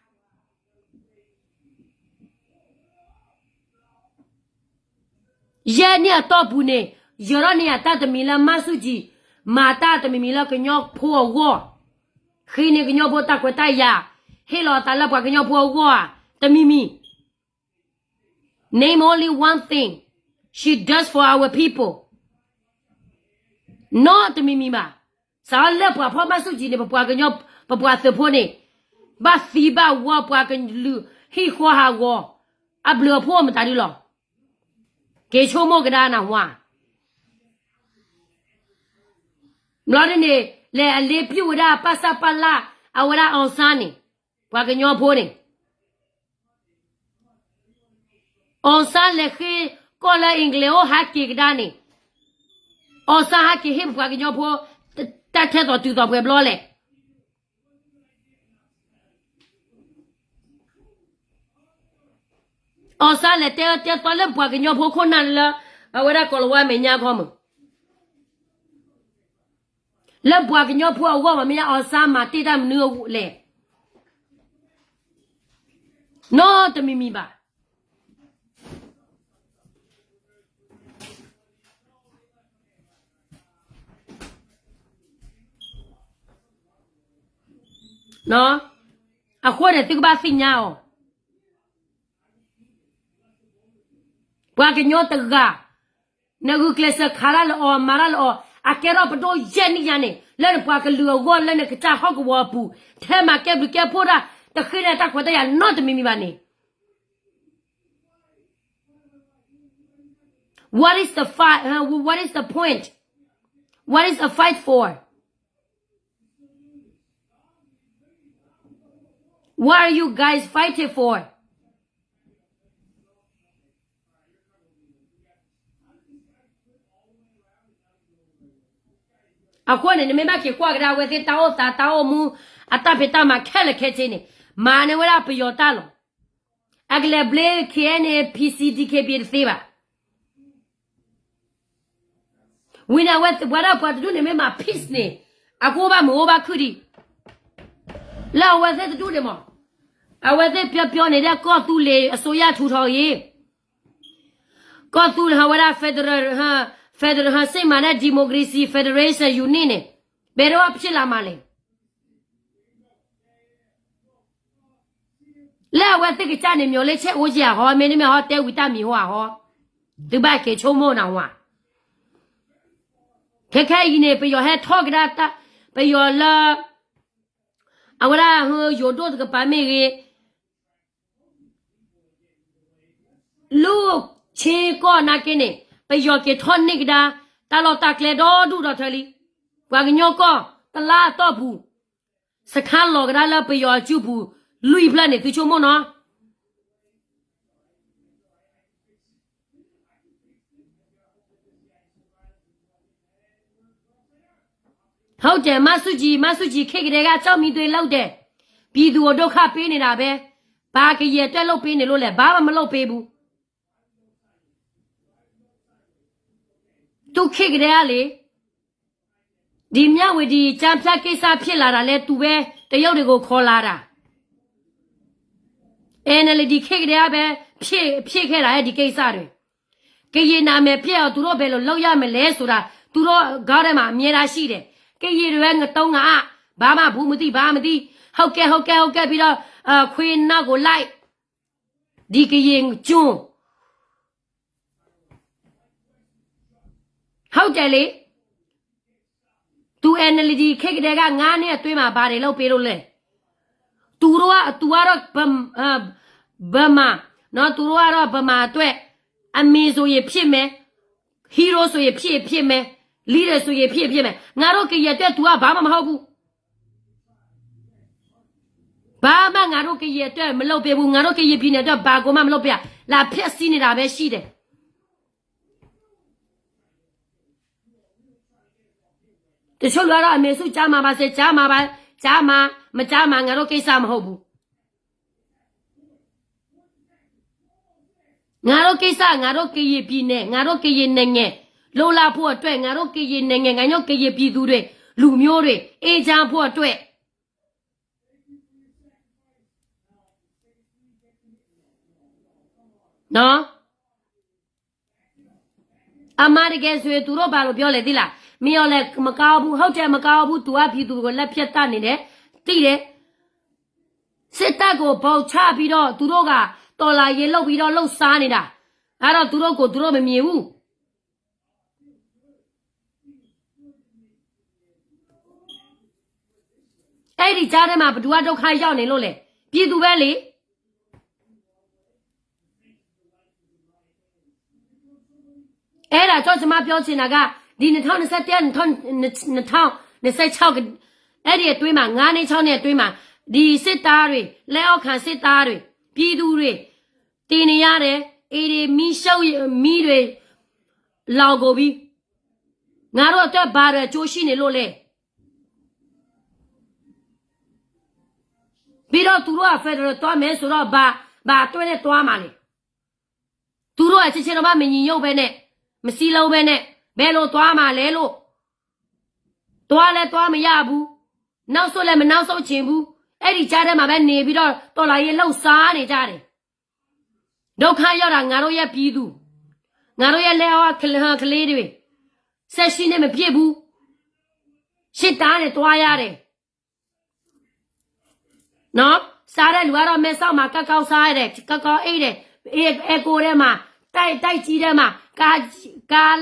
ယဲၢ်နံၣ်အတီၢ်ပူၤန့ၣ်, ယၢၤထီၣ်န့ၢ်ယၤတၢ်တမံၤလၢမါဆူၣ်စံၣ် မၤတၢ်တမံၤမံၤလၢကညီဖိအဂီၢ်, ဃ့န့ၢ်ကညီဖိတၢ်ခွဲးတၢ်ယာ်, ဟ့ၣ်လီၤအသးလၢပှၤကညီဖိအဂီၢ်ဧါ, တမံၤမံၤ. Name only one thing she does for our people. နီတမံၤမံၤဘၣ်. စးထီၣ်လၢပှၤဖီၣ်မါဆူၣ်စံၣ်န့ၣ် ပပှၤကညီ, ပပှၤသုးဖိန့ၣ်, ဘၣ်သံဘၣ်ဝီပှၤကလုာ်ဟံၣ်ဃီဟးဂီၤ, အဘျုးအဖှိၣ်မတၤဒုလီၤ. က့ၤဆိကမိၣ်ကဒါနဝါ. ဘျီဒ်န့ၣ် လဲၤအလ့ပျုၢ်ဝဲဒၣ် ပၢ်စၢ်ပၢ်လၢ် အဝဲဒၣ် အောင်ဆန်း န့ၣ်, ပှၤကညီဖိန့ၣ် အောင်ဆန်း လဲၤဃ့ကီၢ်လၢ English အိၣ်ဟးက့ၤကဒါန့ၣ်, အောင်ဆန်း ဟဲက့ၤဟ့ၣ်ပပှၤကညီဖိ တၢ်ထဲသိးတုၤသိးပှဲၤဘျီလဲၣ်.အောင်ဆန်း လဲၤတဲအၢတဲသီလၢပပှၤကညီဖိခိၣ်နၢ်လၢ အဝဲဒၣ်ကီၢ်လၤဝါမဲာ်ညါခီမုၢ် လၢပှၤကညီဖိအဂီၢ်မ့ၢ်မ့ၢ် အောင်ဆန်း မၤတ့ၢ်တၢ်မနုၤလဲၣ်. နီတမံၤမံၤဘၣ်. အဃိန့ၣ် သုကဘၣ်သ့ၣ်ညါအီၤ, ပှၤကညီတဂၤ နဂုာ်ကျဲးစၢးခးတၢ်လၢအီၤ မၤတၢ်လၢအီၤ အကဲထီၣ်ပဒိၣ်ယဲၢ်နံၣ်ညါန့ၣ် လၢနပှၤကလုာ်အဂီၢ် လၢနကစၢ်ဟီၣ်ကဝီၤအပူၤ ထဲမၤကဲဘျုးကဲဖှိၣ်တၢ် တဃ့န့ၢ်တၢ်ခွဲးတၢ်ယာ်နီတမံၤမံၤဘၣ်န့ၣ်. What is the fight? Huh? What is the point? What is the fight for? What are you guys fighting for? အဃိန့ၣ် နမ့ၢ်ဘၣ်က့ၤကွၢ်ကဒါအဝဲသ့ၣ်တၢ်အိၣ်သးတၢ်အိၣ်မူ အတၢ်ဖံးတၢ်မၤခဲလၢာ်ခဲဆ့န့ၣ် မၤန့ၢ်ဝဲဒၣ်ပယီၤတၢ်လီၤ. အကလဲၤဘျ့ ခ့ၣ်အဲၣ်ယူၣ် ပီၣ်စီၣ် ဒီး ခ့ၣ်ပံၣ် တသ့ဘၣ်. ဝံၤန့ၣ် အဝဲသ့ၣ်ပှၤဒီးပှၤတဒူၣ်န့ၣ်မ့ၢ်မၤ peace န့ၣ် အကအိၣ်ဘၣ်မုာ်အိၣ်ဘၣ်ခုၣ်ဒံး လၢအဝဲသ့ၣ်တဒူၣ်န့ၣ်မး, အဝဲသ့ၣ်ပျီပျီန့ၣ်ဒီး ကီၢ်သူလ့ၤအစိုးရထူထောင်ရေး, ကီၢ်သူလ့ၤဟးဝဲဒၣ် federal, federal ဟးစ့ၢ်မၤန့ၣ် democracy federation unit န့ၣ် ဘယ်တော့ဖြစ်လာမှာလဲ. လၢအဝဲသ့ၣ်ကစၢ်န့ၣ် မျှော်လင့်ချက်အိၣ်က့ၤအဟီ, မ့တမ့ၢ်ဟီတဲဝံၤတၢ်မံၤဟီအဟီ, သုဘၣ်က့ၤဆိကမိၣ်နၤဝဲ. ခဲခဲအံၤန့ၣ် ပယီၤဟဲထီၣ်ကဒါတၢ်, ပယီၤလၢ အဝဲဒၣ်ဟဲယိၤဒိၣ်တကပၤမ့ၢ်ဂ့ၤ, လူၢ်ဆ့ကီၢ်နာ်က့န့ၣ် ပယီၤက့ၤထီၣ်န့ၢ်ကဒါ တၢ်လီၢ်တၢ်ကျဲဒီဒူၣ်ဒီထၢလံ. ပှၤကညီကီၢ်တလါအတီၢ်ပူၤ စခါလီၤကဒါလၢပယီၤအစုပူၤ လွံၢ်ဖျၢၣ်န့ၣ် သုဆိကမိၣ်နီၤ. ဟုတ်တယ်, မဆူၣ်ကၠံ, မဆူၣ်ကၠံ ခေတ်ကတည်းက ကျောက်မီးသွေးလုပ်တယ်, ပြည်သူကိုဒုက္ခပေးနေတာပဲ, ဘာကရင်အတွက်လုပ်ပေးနေလို့လဲ, ဘာမှမလုပ်ပေးဘူး. သူခေတ်ကတည်းကလေ, ဒီမြဝတီကျားဖြန့်ကိစ္စဖြစ်လာတာလဲ သူပဲတရုတ်တွေကိုခေါ်လာတာ. NLD ခေတ်ကတည်းကပဲ ဖြစ်, ဖြစ်ခဲ့တာ အဲဒီကိစ္စတွေ. ကရင်နာမည်ပျက်အောင်သူတို့ဘယ်လိုလုပ်ရမလဲဆိုတာ သူတို့ခေါင်းထဲမှာအမြဲတမ်းရှိတယ်. ကရင်တွေပဲငတုံးငအါ, ဘာမှဘူးမသိ, ဘာမသိ, ဟုတ်ကဲ့, ဟုတ်ကဲ့, ဟုတ်ကဲ့, ပြီးတော့, အဲ, ခွေးနောက်ကိုလိုက်, ဒီကရင်ကျွန်း. ဟုတ်တယ်လေ. သူ NLD ခေတ်ကတည်းက ငါးနှစ်အတွင်းမှာ ဘာတွေလုပ်ပေးလို့လဲ. သူတို့က, သူကတော့ ဗ, အဲ, ဗမာ, နော်, သူတို့ကတော့ ဗမာအတွက် အမေဆိုရင်ဖြစ်မယ်, hero ဆိုရင်ဖြစ်, ဖြစ်မယ်, leader ဆိုရင်ဖြစ်, ဖြစ်မယ်. ငါတို့ကရင်အတွက် သူကဘာမှမဟုတ်ဘူး. ဘာမှငါတို့ကရင်အတွက်မလုပ်ပေးဘူး, ငါတို့ကရင်ပြည်နယ်အတွက် ဘာကိုမှမလုပ်ပေးရ, လာဖျက်ဆီးနေတာပဲရှိတယ်. တချို့လူကတော့ အမေစုကျားမပါစေ, ကျားမပါ, ကျားမ, မကျားမ, ငါတို့ကိစ္စမဟုတ်ဘူး. ငါတို့ကိစ္စ, ငါတို့ကရင်ပြည်နယ်, ငါတို့ကရင်နိုင်ငံ, လွတ်လပ်ဖို့အတွက်, ငါတို့ကရင်နိုင်ငံ, ငါတို့ကရင်ပြည်သူတွေ, လူမျိုးတွေ, အေးချမ်းဖို့အတွက်. နော်. အမှန်တကယ်ဆိုရင် သူတို့ဘာလို့ပြောလဲသိလား. မင်းအောင်လှိုင်မကောင်းဘူး, ဟုတ်တယ်, မကောင်းဘူး, သူကပြည်သူကိုလက်ဖြတ်သတ်နေတယ်, သိတယ်. စစ်တပ်ကို ဗုံးချပြီးတော့ သူတို့က တော်လှန်ရေးလုပ်ပြီးတော့ လှုပ်ရှားနေတာ, အဲ့တော့ သူတို့ကို သူတို့မမြင်ဘူး. အဲ့ဒီကြားထဲမှာ ဘယ်သူကဒုက္ခရောက်နေလို့လဲ. ပြည်သူပဲလေ. အဲ့ဒါကြောင့် ကျွန်မပြောချင်တာက ဒီနှစ်ထောင့်နှစ်ဆယ့်တစ်, နှစ်ထောင့်နှစ်ဆယ့်ခြောက်, အဲ့ဒီအတွင်းမှာ, ငါးနှစ်, ခြောက်နှစ်အတွင်းမှာ, ဒီစစ်သားတွေ, လက်အောက်ခံစစ်သားတွေ, ပြည်သူတွေ, သေနေရတယ်, အိမ်တွေမီးရှို့, မီးတွေလောင်ကုန်ပြီ. ငါတို့အတွက်ဘာတွေအကျိုးရှိနေလို့လဲ. ပြီးတော့ သူတို့က federal သွားမယ်ဆိုတော့ ဘာ, ဘာအတွက်နဲ့သွားမှာလဲ. သူတို့က ချက်ချင်းတော့မှ မညီညွတ်ဘဲနဲ့, မစည်းလုံးဘဲနဲ့, ဘယ်လိုသွားမှာလဲလို့. သွားလည်းသွားမရဘူး, နောက်ဆုတ်လည်းမနောက်ဆုတ်ချင်ဘူး, အဲ့ဒီကြားထဲမှာပဲနေပြီးတော့ တော်လှန်ရေးလှုပ်ရှားနေကြတယ်. ဒုက္ခရောက်တာ ငါတို့ရဲ့ပြည်သူ, ငါတို့ရဲ့လက်အောက်ကလေးတွေ, ဆယ့်ရှစ်နှစ်မပြည့်ဘူး, စစ်သားနဲ့သွားရတယ်. နော်, စားတဲ့လူကတော့ မဲဆောက်မှာ ကောင်းကောင်းစားရတယ်, ကောင်းကောင်းအိပ်တယ်, အဲ, aircon ထဲမှာ, တိုက်, တိုက်ကြီးထဲမှာ, ကား, ကား,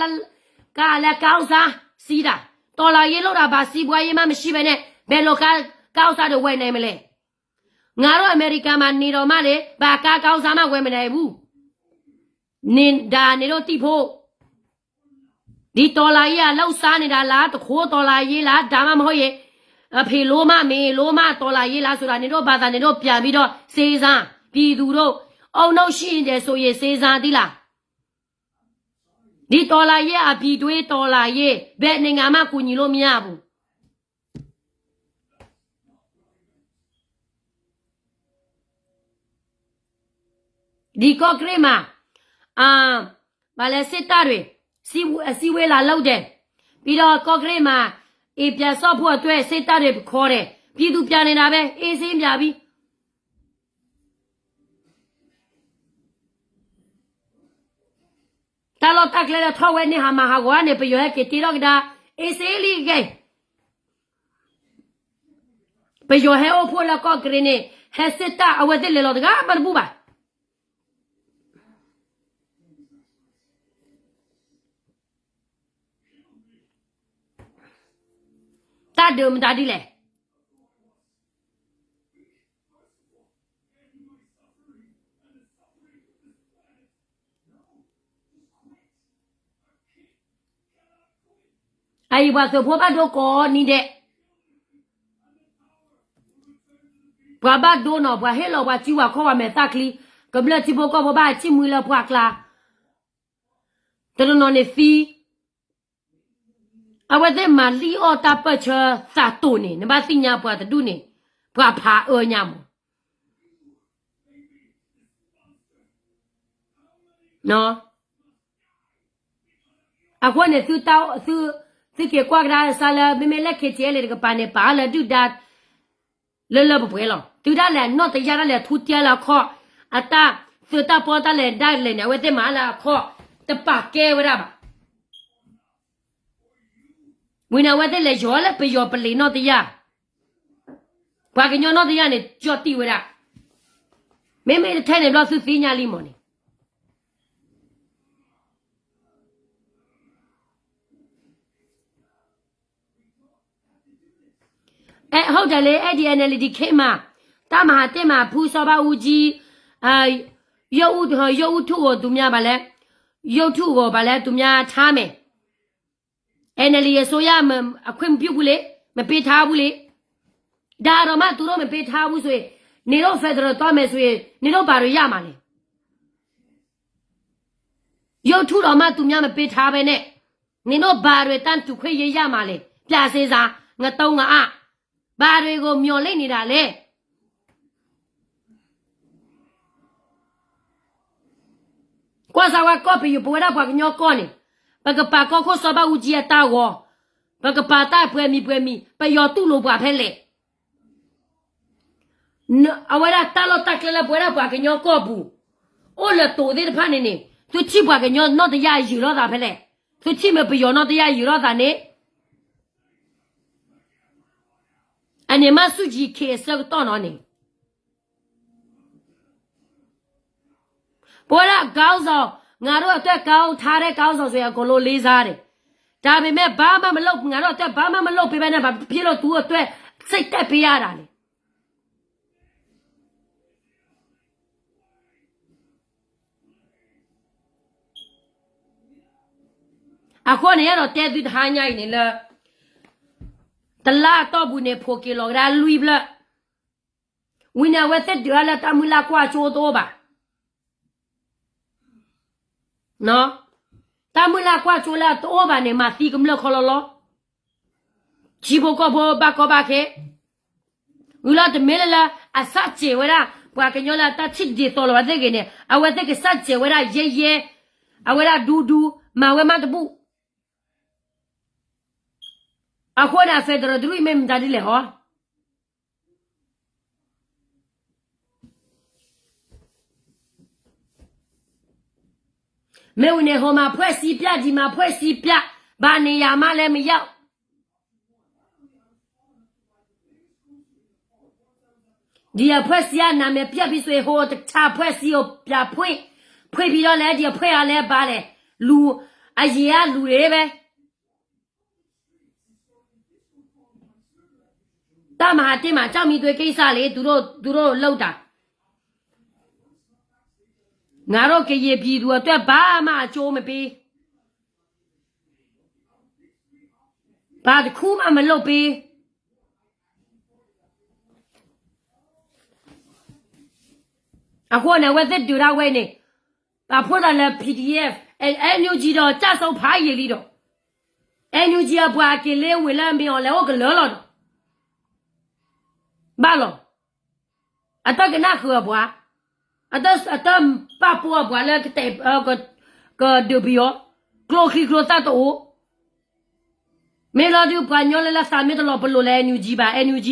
ကားလည်းကောင်းစားစီးတာ, တော်လှန်ရေးလုပ်တာ ဘာစီးပွားရေးမှမရှိဘဲနဲ့ ဘယ်လိုကားကောင်းစားတွေဝယ်နိုင်မလဲ. ငါတို့အမေရိကန်မှာနေတော့မှလေ, ဘာကားကောင်းစားမှဝယ်မနိုင်ဘူး. နင်, ဒါနင်တို့သိဖို့. ဒီတော်လှန်ရေးက လှုပ်ရှားနေတာလား, တခိုးတော်လှန်ရေးလား, ဒါမှမဟုတ်ရင်, အဖေလိုမှမေလိုမှတော်လှန်ရေးလားဆိုတာ နင်တို့ဘာသာနင်တို့ပြန်ပြီးတော့စဉ်းစား, ပြည်သူတို့, အုံနောက်ရှိတယ်ဆိုရင်စဉ်းစားသီးလား. ဒီတော်လှန်ရေးက ပြည်တွင်းတော်လှန်ရေး, ဘယ်နိုင်ငံမှကူညီလို့မရဘူး. ဒီးကော့ကရိတ်မှာ ဘာလဲ စစ်တပ်တွေ စည်းဝေးလာလုပ်တယ်. ပြီးတော့ ကော့ကရိတ်မှာ အင်ပြန်စောင့်ဖို့အတွက် စစ်တပ်တွေ ခေါ်တယ်. ပြည်သူပြန်နေတာပဲ အေးဆေးပြန်ပြီ. တၢ်လီၢ်တၢ်ကျဲလၢထီၣ်ဝဲန့ၣ် ဟးမၤဟးဂီၤန့ၣ် ပယီၤဟဲက့ၤတ့ထီၣ်ကဒါ အေးဆေးလံဂ့ၤ. ပယီၤဟဲအိၣ်ဖှိၣ်လၢကီၢ်ကရ့ၣ်န့ၣ် ဟဲစ့ၢ်တၢ် အဝဲသ့ၣ်လဲၤလီၤတဂၤမးတဘူၣ်ဘၣ်. တၢ်ဒုးမတၤဒ်လဲၣ်. အအံၤပှၤသုးဖိဘၣ်ဒိကိးနံၤဒဲး, ပှၤဘၣ်ဒိနီၤ ပှၤဟ့ၣ်လီၤပှၤစုပှၤခီၣ်ပှၤမဲာ်သၣ်ချံ, ကမျၢၢ်ထံဖိကီၢ်ဖိဘၣ်ဟဲဆံၣ်မှံလၢပှၢ်ကျါ, တနီၤနီၤန့ၣ်သံ အဝဲသ့ၣ်မၤလံၣ်အီၣ်တၢ်ပၢၢ်ဆၢသးတိာ်န့ၣ် နဘၣ်သ့ၣ်ညါပှၤတဒူၣ်န့ၣ် ပှၤဖးအၢညါမး. အဃိန့ၣ် သုက့ၤကွၢ်ကဒါစါလၢ မ့မ့ၢ်လၢ KTLA တကပၤန့ၣ် ပာ်လၢဒုၣ်ဒါ လၢလၢပှဲၤပှဲၤလီၤ. သုဒၣ်လဲာ်နီၢ်တယၢ်ဒၣ်လဲာ်ထူတဲလၢအခီၣ်, အတၢ်သုးတၢ်ပီတၢ်လဲၤဒၣ်လဲာ်န့ၣ် အဝဲသ့ၣ်မၤလၢအခီၣ် တပာ်ကဲဝဲဒၣ်ဘၣ်. ဝံၤန့ၣ် အဝဲသ့ၣ်လဲၤယီၤလၢပယီၤပလံးနီၢ်တယၢ်, ပှၤကညီနီၢ်တယၢ်န့ၣ် ကၠီၣ်တံၢ်ဝဲဒၣ်, မ့မ့ၢ်တထဲန့ၣ်ဘျီသုသ့ၣ်ညါလံမးန့ၣ် ဟုတ်တယ်လေ, အဲ့ဒီ NLD ခေတ်မှာ တပ်မဟာတစ်မှာ ဖူး စောဘဦးကြီး, ရုပ်ထုကို သူများဘာလဲ, ရုပ်ထုကို ဘာလဲ သူများထားမယ်, NLD အစိုးရ မ, အခွင့်မပြုဘူးလေ, မပေးထားဘူးလေ. ဒါတော့မှ သူတို့ မပေးထားဘူးဆိုရင်, နင်တို့ ဖယ်ဒရယ် သွားမယ်ဆိုရင် နင်တို့ ဘာတွေ ရမှာလဲ. ရုပ်ထုတောင်မှ သူများ မပေးထားဘဲနဲ့ နင်တို့ ဘာတွေ တန်းတူခွင့်ရေး ရမှာလဲ. ပြန်စဉ်းစား, ငတုံးငအါ, ဘာတွေကို မျှော်လင့်နေတာလဲ. ကွၢ်စၢ်ဝဲကီၢ်ပယီၤ ပဝဲဒၣ်ပှၤကညီကီၢ်န့ၣ်, ပကပာ်ကီၢ်ခိၣ်စီၤဘၣ်အူကၠံအတၢ်ဂီၤ, ပကပာ်တၢ်ပှဲၤမံၤပှဲၤမံၤ, ပယီၤတူၢ်လိာ်ပှၤဖဲလဲၣ်. အဝဲဒၣ်တၢ်လီၢ်တၢ်ကျဲလၢပဝဲဒၣ်ပှၤကညီကီၢ်ပူၤ, အိၣ်လၢတိၤသ့ၣ်တဖၣ်န့ၣ်န့ၣ်, သုထံၣ်ပှၤကညီနီၢ်တယၢ်ယုာ်ထီၣ်သးဖဲလဲၣ်, သုထံၣ်မ့ၢ်ပယီၤနီၢ်တယၢ်ယုာ်ထီၣ်သးန့ၣ်, အန့ၣ်မ့ၢ်စူၣ်ကံၤခ့အဆၢကတီၢ်နီၤန့ၣ် ပဝဲဒၣ် ခေါင်းဆောင်, ငါတို့အတွက် ကောင်းထားတဲ့ ခေါင်းဆောင်ဆိုရင် အကုန်လုံးလေးစားတယ်. ဒါပေမဲ့ ဘာမှမလုပ်, ငါတို့အတွက် ဘာမှမလုပ်ပေးဘဲနဲ့ ဘာဖြစ်လို့ သူ့အတွက် စိတ်တက်ပေးရတာလဲ. အဃိန့ၣ် အဲၣ်ဒိးတဲသုတဟါညါအံၤန့ၣ်လၢ တလါအတီၢ်ပူၤန့ၣ် ဖိးက့ၤလီၤကဒါလွံၢ်ဖျၢၣ်, ဝံၤန့ၣ် အဝဲသ့ၣ်ဒုးအါလၢတၢ်မုၢ်လၢ်ကွၢ်စိတအိၣ်ဘၣ်. တၢ်မုၢ်လၢ်ကွၢ်စိလၢအတအိၣ်ဘၣ်န့ၣ် မၤသံကမျၢၢ်ခီလီၤလီၤ. ထံဖိကီၢ်ဖိဘၣ်ကီဘၣ်ခဲ, ဝံၤလီၤတမ့ၢ်လၢလၢ အစၢ်စဲးဝဲဒၣ် ပှၤကညီလၢအတၢ်ထံၣ်တဒ်သိးလီၤဝဲသ့ၣ်ဂ့ၤန့ၣ် အဝဲသ့ၣ်ကစၢ်စဲးဝဲဒၣ်ယဲယဲ, အဝဲဒၣ်ဒူဒူ, မၤဝဲမးတဘူၣ်. အဃိန့ၣ် အ federal တရူၢ်အံၤမ့ၢ်မတၤဒ်လဲၣ်ဟီ မ့ၢ်ဝံၤန့ၣ် ဟိုမှာဖွဲ့စည်းပြ, ဒီမှာဖွဲ့စည်းပြ, ဘာနေရာမှလည်းမရောက်. ဒီအဖွဲ့စည်းကနာမည်ပျက်ပြီဆိုရင် ဟိုတခြားအဖွဲ့စည်းကိုပြန်ဖွင့်, ဖွင့်ပြီးတော့လည်း ဒီအဖွဲ့ကလည်းဘာလဲ, လူ, အရင်ကလူတွေပဲ. တပ်မဟာတစ်မှာ ကျောက်မီးသွေးကိစ္စလေ, သူတို့, သူတို့လုပ်တာ. ငါတို့ကရင်ပြည်သူအတွက် ဘာမှအကျိုးမပေး, ဘာတစ်ခုမှမလုပ်ပေး. အဃိန့ၣ် အဝဲသ့ၣ်ဒုးဒၣ်ဝဲန့ၣ်, ပာ်ဖှိၣ်သးလၢ PDF, NUG ဒီး ကျဆုံး ဖးယံာ်လံဒီး, NUG အပှၤက့ၤလ့ဝ့ၤလၢမ့ၢ်အီၤလဲၤအိၣ်ကလၢာ်လီၤဒီး, ဘၣ်လီၤ. အတၢ်ကနၣ်ဃုာ်အပှၤ, အတပာ်ဖှိၣ်အပှၤလၢကတဲာ် ကဒုးပယီၤ, ကျိချံကျိသၣ်တအိၣ်. မ့ၢ်လီၤဒုး ပှၤကညီလၢလၢသးမ့ၢ်တလီၤ ပလိာ်လၢ NUG ဘၣ်, NUG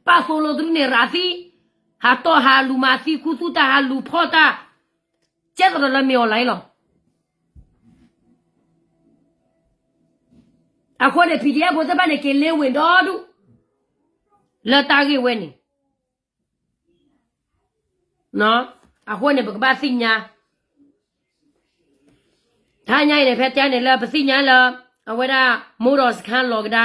ပာ်သိလိာ်သရူးန့ၣ်ရၤသံ, ဟးတီၢ်ဟးလူၤမၤသံ ခူသူၣ်တၢ် ဟးလူၤဖီၣ်တၢ်, ကဲသရၣ်လၢမ့ၢ်အီၤလၢလီၤ. အဃိန့ၣ် PDF ဖိသ့ၣ်တဖၣ်န့ၣ် က့ၤလ့ဝ့ၤဒီဒူၣ် လၢတၢ်ဂ့ၢ်ဝဲန့ၣ် အဃိန့ၣ် ပကဘၣ်သ့ၣ်ညါ, တဟါညါအံၤန့ၣ် ဖဲတဲန့ၣ်လၢပသ့ၣ်ညါလၢ အဝဲဒၣ် မိၢ်ဒီးစခါလီၤကဒါ,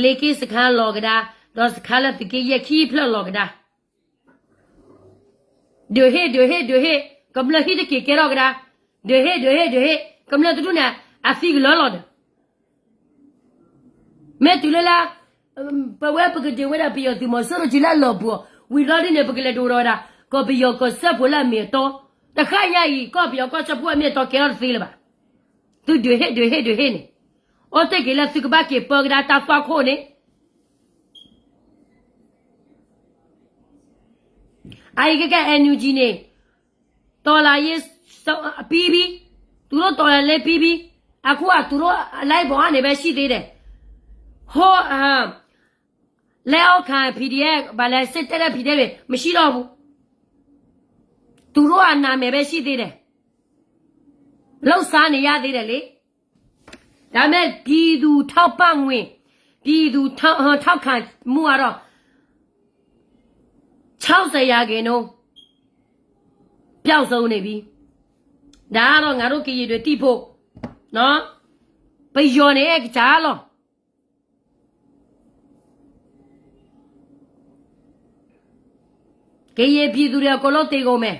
လ့က့စခါလီၤကဒါ, ဒီးစခါလၢသုးက့ယဲၢ်ခံဖျၢၣ်လီၤကဒါ ဒုးဟ့ၣ် ဒုးဟ့ၣ် ဒုးဟ့ၣ်, ကမျၢၢ်ဟံၣ်တက့ၤကဲထီၣ်ကဒါ, ဒုးဟ့ၣ် ဒုးဟ့ၣ် ဒုးဟ့ၣ်, ကမျၢၢ်တဒူၣ်န့ၣ် အသံကလၢလီၤဒီး မ့ၢ်တုၤလၢလၢ ပဝဲပကဒုးဝဲဒၣ်ပယီၤသုးမီၤစိရိၤကံလၢအလီၢ်ပူၤအီၤ ဝံၤလီၤဒ်န့ၣ် ပကလဲၤဒိၣ်ထီၣ်ဝဲဒၣ် ကီၢ်ပယီၤကီၢ်စၢဖှိၣ်လၢအမ့ၢ်အတီ, တဃၣ်ညါအံၤ ကီၢ်ပယီၤကီၢ်စၢဖှိၣ်အမ့ၢ်အတီကဲထီၣ်တသ့လၢၤဘၣ်. သုဒုးဟ့ၣ် ဒုးဟ့ၣ် ဒုးဟ့ၣ်န့ၣ်, အိၣ်တ့ၢ်က့ၤလၢသုကဘၣ်က့ၤပၢကဒါတၢ်သွၣ်ခိၣ်န့ၣ် အအံၤကကဲ NUG န့ၣ် တော်လှန်ရေး ပြီးပြီ, သူတို့တော်လှန်ရေးပြီးပြီ, အခုကသူတို့အလိုက်ပေါ်ကနေပဲရှိသေးတယ်, ဟို လက်အောက်ခံ PDF ဘာလဲ စစ်တပ်နဲ့ PDF တွေ မရှိတော့ဘူး, သူတို့ကနာမည်ပဲရှိသေးတယ်, လုပ်စားနေရသေးတယ်လေ. ဒါပေမဲ့ ပြည်သူထောက်ပံ့ငွေ, ပြည်သူထောက် ထောက်ခံမှုကတော့ ခြောက်ဆယ်ရာခိုင်နှုန်း ပျောက်ဆုံးနေပြီ. ဒါကတော့ ငါတို့ကရင်တွေသိဖို့နော်, ပယီၤန့ၣ်အဲကစၢ်လီၤ. ကရင်ပြည်သူတွေအကုန်လုံးသေကုန်မယ်.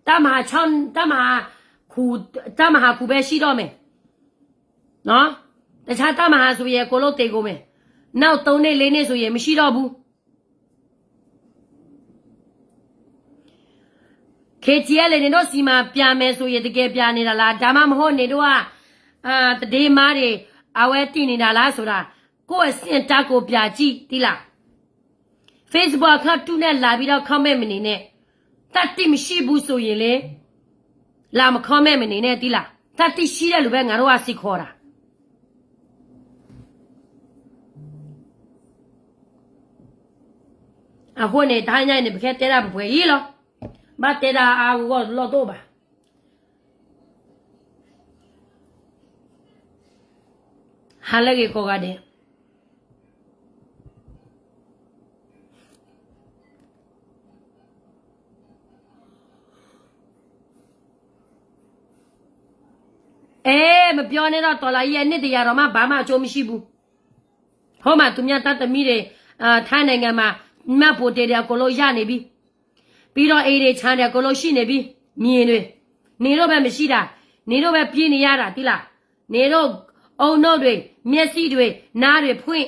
တပ်မဟာခြောက်, တပ်မဟာခု, တပ်မဟာခုပဲရှိတော့မယ်နော်. တခြားတပ်မဟာဆိုရင်အကုန်လုံးသေကုန်မယ်. နောက်သုံးနှစ်, လေးနှစ်ဆိုရင်မရှိတော့ဘူး. KTLA နင်တို့ဆီမှာပြန်မယ်ဆိုရင် တကယ်ပြန်နေတာလား? ဒါမှမဟုတ် နင်တို့က အာ, သတင်းမှားတွေ အဝဲတင်နေတာလားဆိုတာ ကိုယ့်အဆင့်အတန်းကိုပြန်ကြည့် သိလား? Facebook account တုနဲ့လာပြီးတော့ comment မနေနဲ့. တတ်သိမရှိဘူးဆိုရင်လေ, လာမ comment မနေနဲ့ သိလား? တတ်သိရှိတဲ့လူပဲ ငါတို့ကစ့ၢ်ကီးတာ. အဃိန့ၣ် တဟါညါအံၤန့ၣ် ပကဟဲတဲဒၣ်ပပှဲၤအံၤလီၤ. ဘၣ်တဲဒၣ်အါအါဂီၢ်ဂီၢ်တလီၢ်တအိၣ်ဘၣ်. ဟါလၢအဂ့ၤကိးဂၤဒဲး. အဲ, မပြောနဲ့တော့, တော်လှန်ရေးအနှစ်တစ်ရာတောင်မှ ဘာမှအကျိုးမရှိဘူး. ဟိုမှာ သူများသားသမီးတွေ, အာ, ထိုင်းနိုင်ငံမှာ မှတ်ပုံတင်တွေ အကုန်လုံးရနေပြီ. ပြီးတော့ အိမ်တွေ ခြံတွေ အကုန်လုံးရှိနေပြီ. မြေတွေ. နေတော့ပဲမရှိတာ. နေတော့ပဲပြေးနေရတာ, သိလား? နေတော့ အုန်းနို့တွေ, မျက်စိတွေ, နားတွေဖွင့်.